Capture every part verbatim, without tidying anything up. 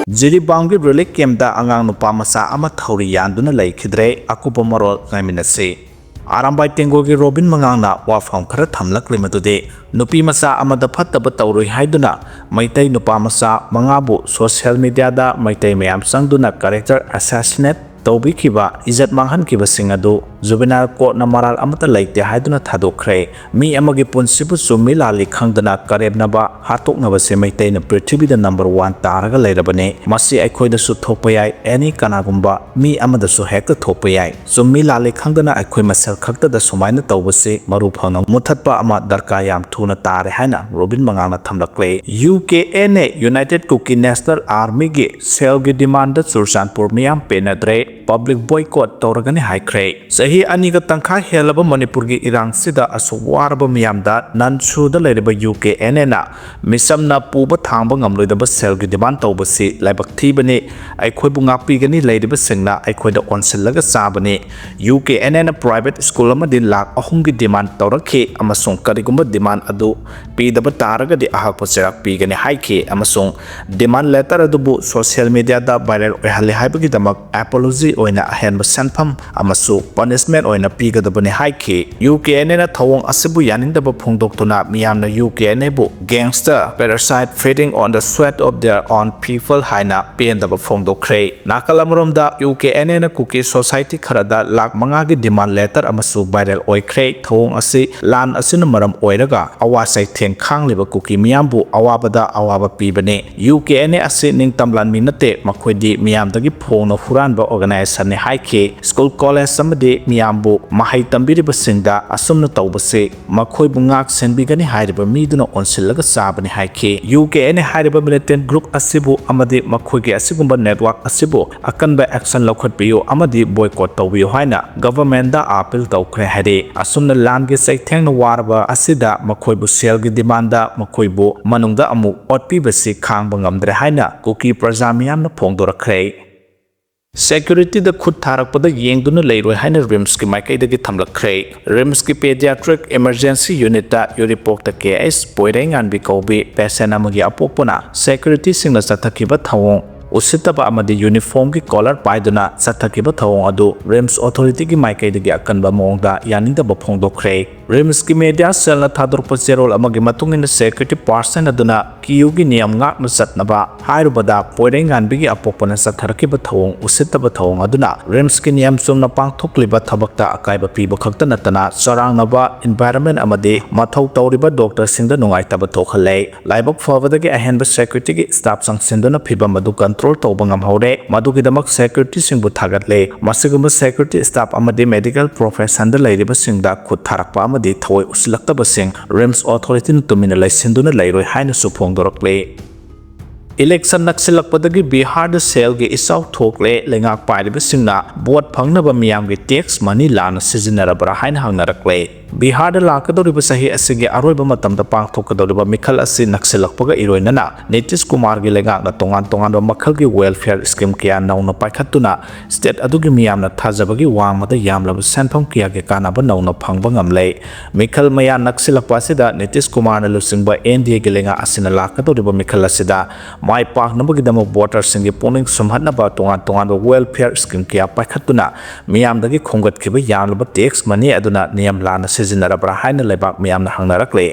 ꯖꯤꯔꯤꯕꯥꯝꯒꯤ relief ꯀꯦꯝꯞꯇ ꯑꯉꯥꯡ ꯅꯨꯄꯥ ꯃꯆꯥ ꯑꯃ ꯊꯧꯔꯤ ꯌꯥꯟꯗꯨꯅ ꯂꯩꯈꯤꯗ꯭ꯔꯦ꯫ ꯑꯀꯨꯞꯄ ꯃꯔꯣꯜ ꯉꯥꯏꯃꯤꯟꯅꯁꯤ꯫ ꯑꯔꯥꯝꯕꯥꯏ ꯇꯦꯡꯒꯣꯜꯒꯤ ꯔꯣꯕꯤꯟ ꯃꯉꯥꯡꯅ ꯋꯥꯐꯝ ꯈꯔ ꯊꯝꯂꯛꯂꯤ, ꯃꯗꯨꯗꯤ ꯅꯨꯄꯤ ꯃꯆꯥ ꯑꯃꯗ ꯐꯠꯇꯕ ꯇꯧꯔꯨꯏ ꯍꯥꯏꯗꯨꯅ ꯃꯩꯇꯩ ꯅꯨꯄꯥ ꯃꯆꯥ ꯃꯉꯥꯕꯨ ꯁꯣꯁꯤꯌꯦꯜ ꯃꯤꯗꯤꯌꯥꯗ ꯃꯩꯇꯩ ꯃꯌꯥꯝ ꯆꯪꯗꯨꯅ ꯀꯦꯔꯦꯛꯇꯔ ꯑꯦꯁꯥꯁꯤꯅꯦꯠ ꯇꯧꯕꯤꯈꯤꯕ, ꯏꯖꯠ ꯃꯥꯡꯍꯟꯈꯤꯕꯁꯤꯡ ꯑꯗꯨ ꯖꯨꯕꯦꯅꯥꯏꯜ ꯀꯣꯔꯠꯅ ꯃꯔꯥꯜ ꯑꯃꯠꯇ ꯂꯩꯇꯦ ꯍꯥꯏꯗꯨꯅ ꯊꯥꯗꯣꯛꯈ꯭ꯔꯦ꯫ ꯃꯤ ꯑꯃꯒꯤ ꯄꯨꯟꯁꯤꯕꯨ ꯆꯨꯝꯃꯤ ꯂꯥꯜꯂꯤ ꯈꯪꯗꯅ ꯀꯔꯦꯝꯅꯕ, ꯍꯥꯠꯇꯣꯛꯅꯕꯁꯦ ꯃꯩꯇꯩꯅ ꯄ꯭ꯔꯤꯊꯤꯕꯤꯗ ꯅꯝꯕꯔ ꯋꯥꯟ ꯇꯥꯔꯒ ꯂꯩꯔꯕꯅꯤ꯫ ꯃꯁꯤ ꯑꯩꯈꯣꯏꯗꯁꯨ ꯊꯣꯛꯄ ꯌꯥꯏ, ꯑꯦꯅꯤ ꯀꯅꯥꯒꯨꯝꯕ ꯃꯤ ꯑꯃꯗꯁꯨ ꯍꯦꯛꯇ ꯊꯣꯛꯄ ꯌꯥꯏ꯫ ꯆꯨꯝꯃꯤ ꯂꯥꯜꯂꯤ ꯈꯪꯗꯅ ꯑꯩꯈꯣꯏ ꯃꯁꯦꯜ ꯈꯛꯇꯗ ꯁꯨꯃꯥꯏꯅ ꯇꯧꯕꯁꯤ ꯃꯔꯨ ꯐꯪꯅ ꯃꯨꯊꯠꯄ ꯑꯃ ꯗꯔꯀꯥꯔ ꯌꯥꯝ ꯊꯨꯅ ꯇꯥꯔꯦ ꯍꯥꯏꯅ ꯔꯣꯕꯤꯟ ꯃꯉꯥꯡꯅ ꯊꯝꯂꯛꯂꯦ꯫ U K N A, united Kuki national ꯑꯥꯔꯃꯤꯒꯤ ꯁꯦꯜꯒꯤ ꯗꯤꯃꯥꯟꯗ ꯆꯨꯔꯆꯥꯟꯄꯨꯔ ꯃꯤꯌꯥꯝ ꯄꯦꯟꯅꯗ꯭ꯔꯦ, ꯄꯕ꯭ꯂꯤꯛ ꯕꯣꯏꯀꯣꯠ ꯇꯧꯔꯒꯅꯤ ꯍꯥꯏꯈ꯭ꯔꯦ꯫ ꯆꯍꯤ ꯑꯅꯤꯒ ꯇꯪꯈꯥꯏ ꯍꯦꯜꯂꯕ ꯃꯅꯤꯄꯨꯔꯒꯤ ꯏꯔꯥꯡꯁꯤꯗ ꯑꯁꯨꯛ ꯋꯥꯔꯕ ꯃꯤꯌꯥꯝꯗ ꯅꯟꯁꯨꯗ ꯂꯩꯔꯤꯕ ꯌꯨ ꯀꯦ ꯑꯦꯟ ꯑꯦꯅ ꯃꯤꯆꯝꯅ ꯄꯨꯕ ꯊꯥꯡꯕ ꯉꯝꯂꯣꯏꯗꯕ ꯁꯦꯜꯒꯤ ꯗꯤꯃꯥꯟ ꯇꯧꯕꯁꯤ ꯂꯥꯏꯕꯛ ꯊꯤꯕꯅꯤ꯫ ꯑꯩꯈꯣꯏꯕꯨ ꯉꯥꯛꯄꯤꯒꯅꯤ, ꯂꯩꯔꯤꯕꯁꯤꯡꯅ ꯑꯩꯈꯣꯏꯗ ꯑꯣꯟꯁꯤꯜꯂꯒ ꯆꯥꯕꯅꯤ꯫ ꯌꯨ ꯀꯦ ꯑꯦꯟ ꯑꯦꯅ ꯄ꯭ꯔꯥꯏꯚꯦꯠ ꯁ꯭ꯀꯨꯜ ꯑꯃꯗꯤ ꯂꯥꯈ ꯑꯍꯨꯝꯒꯤ ꯗꯤꯃꯥꯟ ꯇꯧꯔꯛꯈꯤ ꯑꯃꯁꯨꯡ ꯀꯔꯤꯒꯨꯝꯕ ꯗꯤꯃꯥꯟ ꯑꯗꯨ ꯄꯤꯗꯕ ꯇꯥꯔꯒꯗꯤ ꯑꯍꯛꯄ ꯆꯩꯔꯥꯛ ꯄꯤꯒꯅꯤ ꯍꯥꯏꯈꯤ ꯑꯃꯁꯨꯡ ꯗꯤꯃꯥꯟ ꯂꯦꯇꯔ ꯑꯗꯨꯕꯨ ꯁꯣꯁꯤꯌꯦꯜ ꯃꯤꯗꯤꯌꯥꯗ ꯚꯥꯏꯔꯦꯜ ꯑꯣꯏꯍꯜꯂꯤ ꯍꯥꯏꯕꯒꯤꯗꯃꯛ ꯑꯦꯄꯣꯂꯣꯖꯤ ꯑꯣꯏꯅ ꯑꯍꯦꯟꯕ ꯁꯦꯟꯐꯝ ꯑꯃꯁꯨ ꯄꯅꯤꯁꯃꯦꯟ ꯑꯣꯏꯅ ꯄꯤꯒꯗꯕꯅꯤ ꯍꯥꯏꯈꯤ꯫ ꯌꯨ ꯀꯦ ꯑꯦꯟ ꯑꯦꯅ ꯊꯧꯑꯣꯡ ꯑꯁꯤꯕꯨ ꯌꯥꯅꯤꯡꯗꯕ ꯐꯣꯡꯗꯣꯛꯇꯨꯅ ꯃꯤꯌꯥꯝꯅ ꯌꯨ ꯀꯦ ꯑꯦꯟ ꯑꯦꯕꯨ gangster, parasite feeding on the sweat of their own people ꯍꯥꯏꯅ ꯄꯦꯟꯗꯕ ꯐꯣꯡꯗꯣꯛꯈ꯭ꯔꯦ꯫ ꯅꯥꯀꯜ ꯑꯃꯔꯣꯝꯗ ꯌꯨ ꯀꯦ ꯑꯦꯟ ꯑꯦꯅ ꯀꯨꯀꯤ ꯁꯣꯁꯥꯏꯇꯤ ꯈꯔꯗ ꯂꯥꯈ ꯃꯉꯥꯒꯤ ꯗꯤꯃꯥꯟ ꯂꯦꯇꯔ ꯑꯃꯁꯨ ꯚꯥꯏꯔꯦꯜ ꯑꯣꯏꯈ꯭ꯔꯦ꯫ ꯊꯧꯑꯣꯡ ꯑꯁꯤ ꯂꯥꯟ ꯑꯁꯤꯅ ꯃꯔꯝ ꯑꯣꯏꯔꯒ ꯑꯋꯥ ꯆꯩꯊꯦꯡ ꯈꯥꯡꯂꯤꯕ ꯀꯨꯀꯤ ꯃꯤꯌꯥꯝꯕꯨ ꯑꯋꯥꯕꯗ ꯑꯋꯥꯕ ꯄꯤꯕꯅꯤ꯫ ꯌꯨ ꯀꯦ ꯑꯦꯟ ꯑꯦ ꯑꯁꯤ ꯅꯤꯡꯇꯝ ꯂꯥꯟꯃꯤ ꯅꯠꯇꯦ, ꯃꯈꯣꯏꯗꯤ ꯃꯤꯌꯥꯝꯗꯒꯤ ꯐꯣꯡꯅ ꯍꯨꯔꯥꯟꯕ ꯑꯣꯔꯒꯅꯥꯏꯖꯦꯁꯟꯅꯤ ꯍꯥꯏꯈꯤ꯫ ꯁ꯭ꯀꯨꯜ, ꯀꯣꯂꯦꯖ ꯑꯃꯗꯤ ꯃꯤꯌꯥꯝꯕꯨ ꯃꯍꯩ ꯇꯝꯕꯤꯔꯤꯕꯁꯤꯡꯗ ꯑꯁꯨꯝꯅ ꯇꯧꯕꯁꯤ ꯃꯈꯣꯏꯕꯨ ꯉꯥꯛ ꯁꯦꯟꯕꯤꯒꯅꯤ ꯍꯥꯏꯔꯤꯕ ꯃꯤꯗꯨꯅ ꯑꯣꯟꯁꯤꯜꯂꯒ ꯆꯥꯕꯅꯤ ꯍꯥꯏꯈꯤ꯫ ꯌꯨ ꯀꯦ ꯑꯦꯟ ꯑꯦ ꯍꯥꯏꯔꯤꯕ ꯃꯤꯂꯤꯇꯦꯟ ꯒ꯭ꯔꯨꯞ ꯑꯁꯤꯕꯨ ꯑꯃꯗꯤ ꯃꯈꯣꯏꯒꯤ ꯑꯁꯤꯒꯨꯝꯕ ꯅꯦꯠꯋꯥꯔꯛ ꯑꯁꯤꯕꯨ ꯑꯀꯟꯕ ꯑꯦꯛꯁꯟ ꯂꯧꯈꯠꯄꯤꯌꯨ ꯑꯃꯗꯤ ꯕꯣꯏꯀꯣꯠ ꯇꯧꯕꯤꯌꯨ ꯍꯥꯏꯅ ꯒꯚꯔꯟꯃꯦꯟꯗ ꯑꯥꯄꯤꯜ ꯇꯧꯈ꯭ꯔꯦ ꯍꯥꯏꯔꯤ꯫ ꯑꯁꯨꯝꯅ ꯂꯥꯟꯒꯤ ꯆꯩꯊꯦꯡꯅ ꯋꯥꯔꯕ ꯑꯁꯤꯗ ꯃꯈꯣꯏꯕꯨ ꯁꯦꯜꯒꯤ ꯗꯤꯃꯥꯟꯗ ꯃꯈꯣꯏꯕꯨ ꯃꯅꯨꯡꯗ ꯑꯃꯨꯛ ꯑꯣꯠꯄꯤꯕꯁꯤ ꯈꯥꯡꯕ ꯉꯝꯗ꯭ꯔꯦ ꯍꯥꯏꯅ ꯀꯨꯀꯤ ꯄ꯭ꯔꯖꯥ ꯃꯤꯌꯥꯝꯅ ꯐꯣꯡꯗꯣꯔꯛꯈ꯭ꯔꯦ꯫ ꯁꯦꯀ꯭ꯌꯨꯔꯤꯇꯤꯗ ꯈꯨꯠ ꯊꯥꯔꯛꯄꯗ ꯌꯦꯡꯗꯨꯅ ꯂꯩꯔꯣꯏ ꯍꯥꯏꯅ ꯔꯤꯝꯁꯀꯤ ꯃꯥꯏꯀꯩꯗꯒꯤ ꯊꯝꯂꯛꯈ꯭ꯔꯦ꯫ ꯔꯤꯝꯁꯀꯤ ꯄꯦꯗꯤꯌꯥꯇ꯭ꯔꯤꯛ ꯏꯃꯔꯖꯦꯟꯁꯤ ꯌꯨꯅꯤꯠꯇ ꯌꯨꯔꯤꯄꯣꯛꯇ ꯀꯦ ꯑꯩꯆ ꯄꯣꯏꯔꯩꯉꯥꯟꯕꯤ ꯀꯧꯕꯤ ꯄꯦꯁꯦꯟ ꯑꯃꯒꯤ ꯑꯄꯣꯛꯄꯅ ꯁꯦꯀ꯭ꯌꯨꯔꯤꯇꯤꯁꯤꯡꯅ ꯆꯠꯊꯈꯤꯕ ꯊꯧꯑꯣꯡ ꯎꯁꯤꯠꯇꯕ ꯑꯃꯗꯤ ꯌꯨꯅꯤꯐꯣꯔꯝꯒꯤ ꯀꯣꯂꯔ ꯄꯥꯏꯗꯨꯅ ꯆꯠꯊꯈꯤꯕ ꯊꯧꯑꯣꯡ ꯑꯗꯨ ꯔꯤꯝꯁ ꯑꯣꯊꯣꯔꯤꯇꯤꯒꯤ ꯃꯥꯏꯀꯩꯗꯒꯤ ꯑꯀꯟꯕ ꯃꯑꯣꯡꯗ ꯌꯥꯅꯤꯡꯗꯕ ꯐꯣꯡꯗꯣꯛꯈ꯭ꯔꯦ꯫ ꯔꯤꯝꯁꯀꯤ ꯃꯦꯗꯤꯌꯥ ꯁꯦꯜꯅ ꯊꯥꯗꯣꯔꯛꯄ ꯆꯦꯔꯣꯜ ꯑꯃꯒꯤ ꯃꯇꯨꯡ ꯏꯟꯅ, ꯁꯦꯀ꯭ꯌꯨꯔꯤꯇꯤ ꯄꯥꯔꯁꯟ ꯑꯗꯨꯅ ꯀꯤꯌꯨꯒꯤ ꯅꯤꯌꯝ ꯉꯥꯛꯅ ꯆꯠꯅꯕ ꯍꯥꯏꯔꯨꯕꯗ, ꯄꯣꯏꯔꯩꯉꯥꯟꯕꯤꯒꯤ ꯑꯄꯣꯛꯄꯅ ꯆꯠꯊꯔꯛꯈꯤꯕ ꯊꯧꯑꯣꯡ ꯎꯁꯤꯠꯇꯕ ꯊꯧꯑꯣꯡ ꯑꯗꯨꯅ ꯔꯤꯝꯁꯀꯤ ꯅꯤꯌꯝ ꯆꯨꯝꯅ ꯄꯥꯡꯊꯣꯛꯂꯤꯕ ꯊꯕꯛꯇ ꯑꯀꯥꯏꯕ ꯄꯤꯕ ꯈꯛꯇ ꯅꯠꯇꯅ, ꯆꯔꯥꯡꯅꯕ ꯏꯟꯚꯥꯏꯔꯟꯃꯦꯟ ꯑꯃꯗꯤ ꯃꯊꯧ ꯇꯧꯔꯤꯕ ꯗꯣꯛꯇꯔꯁꯤꯡꯗ ꯅꯨꯡꯉꯥꯏꯇꯕ ꯊꯣꯛꯍꯜꯂꯦ꯫ ꯂꯥꯏꯕꯛ ꯐꯕꯗꯒꯤ ꯑꯍꯦꯟꯕ ꯁꯦꯀ꯭ꯌꯨꯔꯤꯇꯤꯒꯤ ꯁ꯭ꯇꯥꯐ ꯆꯪꯁꯤꯟꯗꯨꯅ ꯐꯤꯚꯝ ꯑꯗꯨ ꯀꯟꯇ꯭ꯔꯣꯜ ꯇꯧꯕ ꯉꯝꯍꯧꯔꯦ꯫ ꯃꯗꯨꯒꯤꯗꯃꯛ ꯁꯦꯀ꯭ꯌꯨꯔꯤꯇꯤꯁꯤꯡꯕꯨ ꯊꯥꯒꯠꯂꯦ꯫ ꯃꯁꯤꯒꯨꯝꯕ ꯁꯦꯀ꯭ꯌꯨꯔꯤꯇꯤ ꯁ꯭ꯇꯥꯐ ꯑꯃꯗꯤ ꯃꯦꯗꯤꯀꯦꯜ ꯄ꯭ꯔꯣꯐꯦꯁꯟꯗ ꯂꯩꯔꯤꯕꯁꯤꯡꯗ ꯈꯨꯠ ꯊꯥꯔꯛꯄ ꯑꯃꯗꯤ ꯊꯑꯣꯏ ꯎꯁꯤꯜꯂꯛꯇꯕꯁꯤꯡ ꯔꯤꯝꯁ ꯑꯣꯊꯣꯔꯤꯇꯤꯅ ꯇꯨꯃꯤꯟꯅ ꯂꯩꯁꯤꯟꯗꯨꯅ ꯂꯩꯔꯣꯏ ꯍꯥꯏꯅꯁꯨ ꯐꯣꯡꯗꯣꯔꯛꯂꯦ꯫ ꯏꯂꯦꯛꯁꯟ ꯅꯛꯁꯤꯜꯂꯛꯄꯗꯒꯤ ꯕꯤꯍꯥꯔꯗ ꯁꯦꯜꯒꯤ ꯏꯆꯥꯎ ꯊꯣꯛꯂꯦ꯫ ꯂꯩꯉꯥꯛ ꯄꯥꯏꯔꯤꯕꯁꯤꯡꯅ ꯚꯣꯠ ꯐꯪꯅꯕ ꯃꯤꯌꯥꯝꯒꯤ ꯇꯦꯛꯁ ꯃꯅꯤ ꯂꯥꯟꯅ ꯁꯤꯖꯤꯟꯅꯔꯕ꯭ꯔꯥ ꯍꯥꯏꯅ ꯍꯪꯅꯔꯛꯂꯦ꯫ ꯕꯤꯍꯥꯔꯗ ꯂꯥꯛꯀꯗꯧꯔꯤꯕ ꯆꯍꯤ ꯑꯁꯤꯒꯤ ꯑꯔꯣꯏꯕ ꯃꯇꯝꯗ ꯄꯥꯡꯊꯣꯛꯀꯗꯧꯔꯤꯕ ꯃꯤꯈꯜ ꯑꯁꯤ ꯅꯛꯁꯤꯜꯂꯛꯄꯒ ꯏꯔꯣꯏꯅꯅ ꯅꯤꯇꯤꯁ ꯀꯨꯃꯥꯔꯒꯤ ꯂꯩꯉꯥꯛꯅ ꯇꯣꯉꯥꯟ ꯇꯣꯉꯥꯟꯕ ꯃꯈꯜꯒꯤ ꯋꯦꯜꯐꯤꯌꯔ ꯁ꯭ꯀꯤꯝ ꯀꯌꯥ ꯅꯧꯅ ꯄꯥꯏꯈꯠꯇꯨꯅ ꯁ꯭ꯇꯦꯠ ꯑꯗꯨꯒꯤ ꯃꯤꯌꯥꯝꯅ ꯊꯥꯖꯕꯒꯤ ꯋꯥꯡꯃꯗ ꯌꯥꯝꯂꯕ ꯁꯦꯟꯐꯝ ꯀꯌꯥꯒꯤ ꯀꯥꯟꯅꯕ ꯅꯧꯅ ꯐꯪꯕ ꯉꯝꯂꯦ꯫ ꯃꯤꯈꯜ ꯃꯌꯥ ꯅꯛꯁꯤꯜꯂꯛꯄ ꯑꯁꯤꯗ ꯅꯤꯇꯤꯁ ꯀꯨꯃꯥꯔꯅ ꯂꯨꯆꯤꯡꯕ ꯑꯦꯟ ꯗꯤ ꯑꯦꯒꯤ ꯂꯩꯉꯥꯛ ꯑꯁꯤꯅ ꯂꯥꯛꯀꯗꯧꯔꯤꯕ ꯃꯤꯈꯜ ꯑꯁꯤꯗ ꯃꯥꯏ ꯄꯥꯛꯅꯕꯒꯤꯗꯃꯛ ꯚꯣꯇꯔꯁꯤꯡꯒꯤ ꯄꯨꯛꯅꯤꯡ ꯁꯨꯝꯍꯠꯅꯕ ꯇꯣꯉꯥꯟ ꯇꯣꯉꯥꯟꯕ ꯋꯦꯜꯐꯤꯌꯔ ꯁ꯭ꯀꯤꯝ ꯀꯌꯥ ꯄꯥꯏꯈꯠꯇꯨꯅ ꯃꯤꯌꯥꯝꯗꯒꯤ ꯈꯣꯝꯒꯠꯈꯤꯕ ꯌꯥꯝꯂꯕ ꯇꯦꯛꯁ ꯃꯅꯤ ꯑꯗꯨꯅ ꯅꯤꯌꯝ ꯂꯥꯟꯅ ꯁꯤꯖꯤꯟꯅꯔꯕ꯭ꯔꯥ ꯍꯥꯏꯅ ꯂꯩꯕꯥꯛ ꯃꯤꯌꯥꯝꯅ ꯍꯪꯅꯔꯛꯂꯦ꯫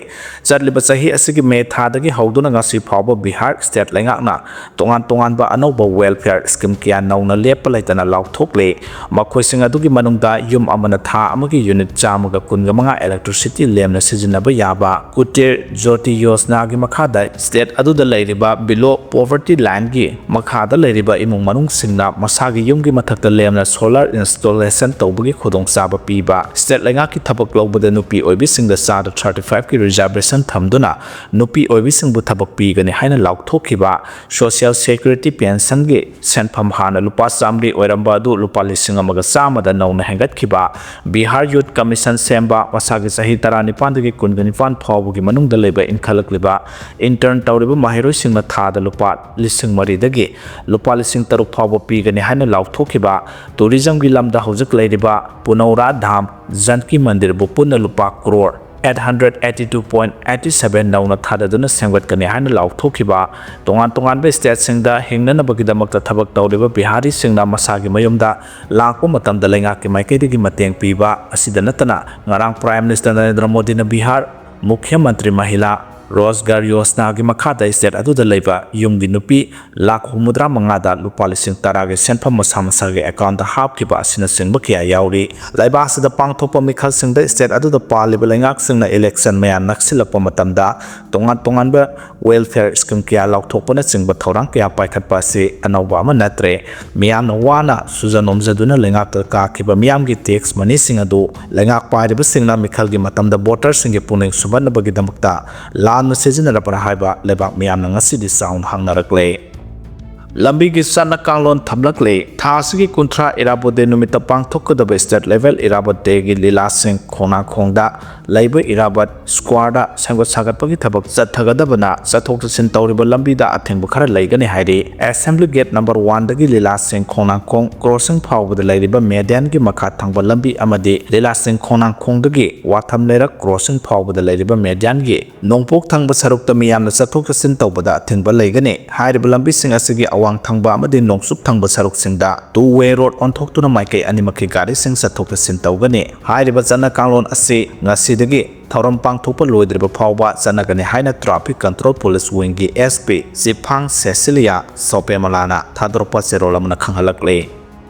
ꯆꯠꯂꯤꯕ ꯆꯍꯤ ꯑꯁꯤꯒꯤ ꯃꯦ ꯊꯥꯗꯒꯤ ꯍꯧꯗꯨꯅ ꯉꯁꯤ ꯐꯥꯎꯕ ꯕꯤꯍꯥꯔ ꯁ꯭ꯇꯦꯠ ꯂꯩꯉꯥꯛꯅ ꯇꯣꯉꯥꯟ ꯇꯣꯉꯥꯟꯕ ꯑꯅꯧꯕ ꯋꯦꯜꯐꯤꯌꯔ ꯁ꯭ꯀꯤꯝ ꯀꯌꯥ ꯅꯧꯅ ꯂꯦꯞꯄ ꯂꯩꯇꯅ ꯂꯥꯎꯊꯣꯛꯂꯤ꯫ ꯃꯈꯣꯏꯁꯤꯡ ꯑꯗꯨꯒꯤ ꯃꯅꯨꯡꯗ ꯌꯨꯝ ꯑꯃꯅ ꯊꯥ ꯑꯃꯒꯤ ꯌꯨꯅꯤꯠ ꯆꯥꯝꯃꯒ ꯀꯨꯟꯒ ꯃꯉꯥ ꯏꯂꯦꯛꯇ꯭ꯔꯤꯁꯤꯇꯤ ꯂꯦꯝꯅ ꯁꯤꯖꯤꯟꯅꯕ ꯌꯥꯕ ꯀꯨꯇꯤꯔ ꯖ꯭ꯌꯣꯇꯤ ꯌꯣꯖꯅꯥꯒꯤ ꯃꯈꯥꯗ ꯁ꯭ꯇꯦꯠ ꯑꯗꯨꯗ ꯂꯩꯔꯤꯕ ꯕꯤꯂꯣ ꯄꯣꯚꯔꯇꯤ ꯂꯥꯏꯟꯒꯤ ꯃꯈꯥꯗ ꯂꯩꯔꯤꯕ ꯏꯃꯨꯡ ꯃꯅꯨꯡꯁꯤꯡꯅ ꯃꯁꯥꯒꯤ ꯌꯨꯝꯒꯤ ꯃꯊꯛꯇ ꯂꯦꯝꯅ ꯁꯣꯂꯔ ꯏꯟꯁꯇꯣꯂꯦꯁꯟ ꯇꯧꯕꯒꯤ ꯈꯨꯗꯣꯡꯆꯥꯕ ꯄꯤꯕ, ꯁ꯭ꯇꯦꯠ ꯂꯩꯉꯥꯛꯀꯤ ꯊꯕꯛ ꯂꯧꯕꯗ ꯅꯨꯄꯤ ꯑꯣꯏꯕꯤꯁꯤꯡꯗ ꯆꯥꯗ ꯊꯥꯔꯇꯤ ꯐꯥꯏꯚꯀꯤ ꯔꯤꯖꯥꯔꯕꯦꯁꯟ ꯊꯝꯗꯨꯅ ꯅꯨꯄꯤ ꯑꯣꯏꯕꯤꯁꯤꯡꯕꯨ ꯊꯕꯛ ꯄꯤꯒꯅꯤ ꯍꯥꯏꯅ ꯂꯥꯎꯊꯣꯛꯈꯤꯕ, ꯁꯣꯁꯤꯌꯦꯜ ꯁꯦꯀ꯭ꯌꯨꯔꯤꯇꯤ ꯄꯦꯟꯁꯟꯒꯤ ꯁꯦꯟꯐꯝ ꯍꯥꯟꯅ ꯂꯨꯄꯥ ꯆꯥꯃꯔꯤ ꯑꯣꯏꯔꯝꯕ ꯑꯗꯨ ꯂꯨꯄꯥ ꯂꯤꯁꯤꯡ ꯑꯃꯒ ꯆꯥꯝꯃꯗ ꯅꯧꯅ ꯍꯦꯟꯒꯠꯈꯤꯕ, ꯕꯤꯍꯥꯔ ꯌꯨꯠ ꯀꯃꯤꯁꯟ ꯁꯦꯝꯕ, ꯃꯁꯥꯒꯤ ꯆꯍꯤ ꯇꯔꯥꯅꯤꯄꯥꯟꯗꯒꯤ ꯀꯨꯟꯒ ꯅꯤꯄꯥꯟ ꯐꯥꯎꯕꯒꯤ ꯃꯅꯨꯡꯗ ꯂꯩꯕ ꯏꯟꯈꯠꯂꯛꯂꯤꯕ ꯏꯟꯇꯔꯟ ꯇꯧꯔꯤꯕ ꯃꯍꯩꯔꯣꯏꯁꯤꯡꯅ ꯊꯥꯗ ꯂꯨꯄꯥ ꯂꯤꯁꯤꯡ ꯃꯔꯤꯗꯒꯤ ꯂꯨꯄꯥ ꯂꯤꯁꯤꯡ ꯇꯔꯨꯛ ꯐꯥꯎꯕ ꯄꯤꯒꯅꯤ ꯍꯥꯏꯅ ꯂꯥꯎꯊꯣꯛꯈꯤꯕ, ꯇꯨꯔꯤꯖꯝꯒꯤ ꯂꯝꯗ ꯍꯧꯖꯤꯛ ꯂꯩꯔꯤꯕ ꯄꯨꯅꯧꯔꯥ ꯙꯥꯝ, ꯖꯥꯟꯀꯤ ꯃꯟꯗꯤꯔꯕꯨ ꯄꯨꯟꯅ ꯂꯨꯄꯥ crore eight hundred eighty two point eighty seven ꯅꯧꯅ ꯊꯥꯗꯗꯨꯅ ꯁꯦꯝꯒꯠꯀꯅꯤ ꯍꯥꯏꯅ ꯂꯥꯎꯊꯣꯛꯈꯤꯕ ꯇꯣꯉꯥꯟ ꯇꯣꯉꯥꯟꯕ stateꯁꯤꯡꯗ ꯍꯤꯡꯅꯅꯕꯒꯤꯗꯃꯛꯇ ꯊꯕꯛ ꯇꯧꯔꯤꯕ ꯕꯤꯍꯥꯔꯤꯁꯤꯡꯅ ꯃꯁꯥꯒꯤ ꯃꯌꯨꯝꯗ ꯂꯥꯛꯄ ꯃꯇꯝꯗ ꯂꯩꯉꯥꯛꯀꯤ ꯃꯥꯏꯀꯩꯗꯒꯤ ꯃꯇꯦꯡ ꯄꯤꯕ ꯑꯁꯤꯗ ꯅꯠꯇꯅ, ꯉꯔꯥꯡ Prime Minister ꯅꯔꯦꯟꯗ꯭ꯔ ꯃꯣꯗꯤꯅ ꯕꯤꯍꯥꯔ ꯃꯨꯈ꯭ꯌ ꯃꯟꯇ꯭ꯔꯤ ꯃꯍꯤꯂꯥ ꯔꯣꯖꯒꯥꯔ ꯌꯣꯖꯅꯥꯒꯤ ꯃꯈꯥꯗ state ꯑꯗꯨꯗ ꯂꯩꯕ ꯌꯨꯝꯒꯤ ꯅꯨꯄꯤ ꯂꯥꯈ ꯍꯨꯝꯐꯨꯇꯔꯥ ꯃꯉꯥꯗ ꯂꯨꯄꯥ ꯂꯤꯁꯤꯡ ꯇꯔꯥꯒꯤ ꯁꯦꯟꯐꯝ ꯃꯁꯥ ꯃꯁꯥꯒꯤ accountꯇ ꯍꯥꯞꯈꯤꯕ ꯑꯁꯤꯅꯆꯤꯡꯕ ꯀꯌꯥ ꯌꯥꯎꯔꯤ꯫ ꯂꯩꯕꯥꯛ ꯑꯁꯤꯗ ꯄꯥꯡꯊꯣꯛꯄ ꯃꯤꯈꯜꯁꯤꯡꯗ state ꯑꯗꯨꯗ ꯄꯥꯜꯂꯤꯕ ꯂꯩꯉꯥꯛꯁꯤꯡꯅ election ꯃꯌꯥ ꯅꯛꯁꯤꯜꯂꯛꯄ ꯃꯇꯝꯗ ꯇꯣꯉꯥꯟ ꯇꯣꯉꯥꯟꯕ welfare scheme ꯀꯌꯥ ꯂꯥꯎꯊꯣꯛꯄꯅꯆꯤꯡꯕ ꯊꯧꯔꯥꯡ ꯀꯌꯥ ꯄꯥꯏꯈꯠꯄ ꯑꯁꯤ ꯑꯅꯧꯕ ꯑꯃ ꯅꯠꯇ꯭ꯔꯦ꯫ ꯃꯤꯌꯥꯝꯅ ꯋꯥꯅ ꯁꯨꯖ ꯅꯣꯝꯖꯗꯨꯅ ꯂꯩꯉꯥꯛꯇ ꯀꯥꯈꯤꯕ ꯃꯤꯌꯥꯝꯒꯤ tax moneyꯁꯤꯡ ꯑꯗꯨ ꯂꯩꯉꯥꯛ ꯄꯥꯏꯔꯤꯕꯁꯤꯡꯅ ꯃꯤꯈꯜꯒꯤ ꯃꯇꯝꯗ voterꯁꯤꯡꯒꯤ ꯄꯨꯛꯅꯤꯡ ꯁꯨꯝꯍꯠꯅꯕꯒꯤꯗꯃꯛꯇ ꯂꯥꯟꯅ ꯁꯤꯖꯤꯟꯅꯔꯕ꯭ꯔꯥ ꯍꯥꯏꯕ ꯂꯩꯕꯥꯛ ꯃꯤꯌꯥꯝꯅ ꯉꯁꯤꯗꯤ ꯆꯥꯎꯅ ꯍꯪꯅꯔꯛꯂꯦ꯫ ꯂꯝꯕꯤꯒꯤ ꯆꯠꯅ ꯀꯥꯡꯂꯣꯟ ꯊꯝꯂꯛꯂꯦ꯫ ꯊꯥ ꯑꯁꯤꯒꯤ ꯀꯨꯟꯊ꯭ꯔꯥ ꯏꯔꯥꯕꯣꯠ day ꯅꯨꯃꯤꯠꯇ ꯄꯥꯡꯊꯣꯛꯀꯗꯕ state level ꯏꯔꯥꯕꯣꯠ dayꯒꯤ ꯂꯤꯂꯥꯁꯤꯡ ꯈꯣꯡꯅꯥꯡꯈꯣꯡꯗ ꯂꯩꯕ ꯏꯔꯥꯕꯣꯠ squareꯗ ꯁꯦꯝꯒꯠ ꯁꯥꯒꯠꯄꯒꯤ ꯊꯕꯛ ꯆꯠꯊꯒꯗꯕꯅ ꯆꯠꯊꯣꯛ ꯆꯠꯁꯤꯟ ꯇꯧꯔꯤꯕ ꯂꯝꯕꯤꯗ ꯑꯊꯤꯡꯕ ꯈꯔ ꯂꯩꯒꯅꯤ ꯍꯥꯏꯔꯤ꯫ Assembly gate number oneꯗꯒꯤ ꯂꯤꯂꯥꯁꯤꯡ ꯈꯣꯡꯅꯥꯡꯈꯣꯡ crossing ꯐꯥꯎꯕꯗ ꯂꯩꯔꯤꯕ medianꯒꯤ ꯃꯈꯥ ꯊꯪꯕ ꯂꯝꯕꯤ ꯑꯃꯗꯤ ꯂꯤꯂꯥꯁꯤꯡ ꯈꯣꯡꯅꯥꯡꯈꯣꯡꯗꯒꯤ ꯋꯥꯊꯝ ꯂꯩꯔꯛ crossing ꯐꯥꯎꯕꯗ ꯂꯩꯔꯤꯕ medianꯒꯤ ꯅꯣꯡꯄꯣꯛ ꯊꯪꯕ ꯁꯔꯨꯛꯇ ꯃꯤꯌꯥꯝꯅ ꯆꯠꯊꯣꯛ ꯆꯠꯁꯤꯟ ꯇꯧꯕꯗ ꯑꯊꯤꯡꯕ ꯂꯩꯒꯅꯤ꯫ ꯍꯥꯏꯔꯤꯕ ꯂꯝꯕꯤꯁꯤꯡ ꯑꯁꯤꯒꯤ ꯑꯋꯥꯡ ꯊꯪꯕ ꯑꯃꯗꯤ ꯅꯣꯡꯆꯨꯞ ꯊꯪꯕ ꯁꯔꯨꯛꯁꯤꯡꯗ two way road ꯑꯣꯟꯊꯣꯛꯇꯨꯅ ꯃꯥꯏꯀꯩ ꯑꯅꯤꯃꯛꯀꯤ ꯒꯥꯔꯤꯁꯤꯡ ꯆꯠꯊꯣꯛ ꯆꯠꯁꯤꯟ ꯇꯧꯒꯅꯤ꯫ ꯍꯥꯏꯔꯤꯕ ꯆꯠꯅ ꯀꯥꯡꯂꯣꯟ ꯑꯁꯤ ꯉꯁꯤꯗꯒꯤ ꯊꯧꯔꯝ ꯄꯥꯡꯊꯣꯛꯄ ꯂꯣꯏꯗ꯭ꯔꯤꯕ ꯐꯥꯎꯕ ꯆꯠꯅꯒꯅꯤ ꯍꯥꯏꯅ Traffic Control Police Wingꯒꯤ SP ꯆꯤꯐꯥꯡ ꯁꯦꯁꯤꯂꯤꯌꯥ ꯁꯣꯄꯦꯃꯂꯥꯅ ꯊꯥꯗꯣꯔꯛꯄ ꯆꯦꯔꯣꯜ ꯑꯃꯅ ꯈꯪꯍꯜꯂꯛꯂꯤ꯫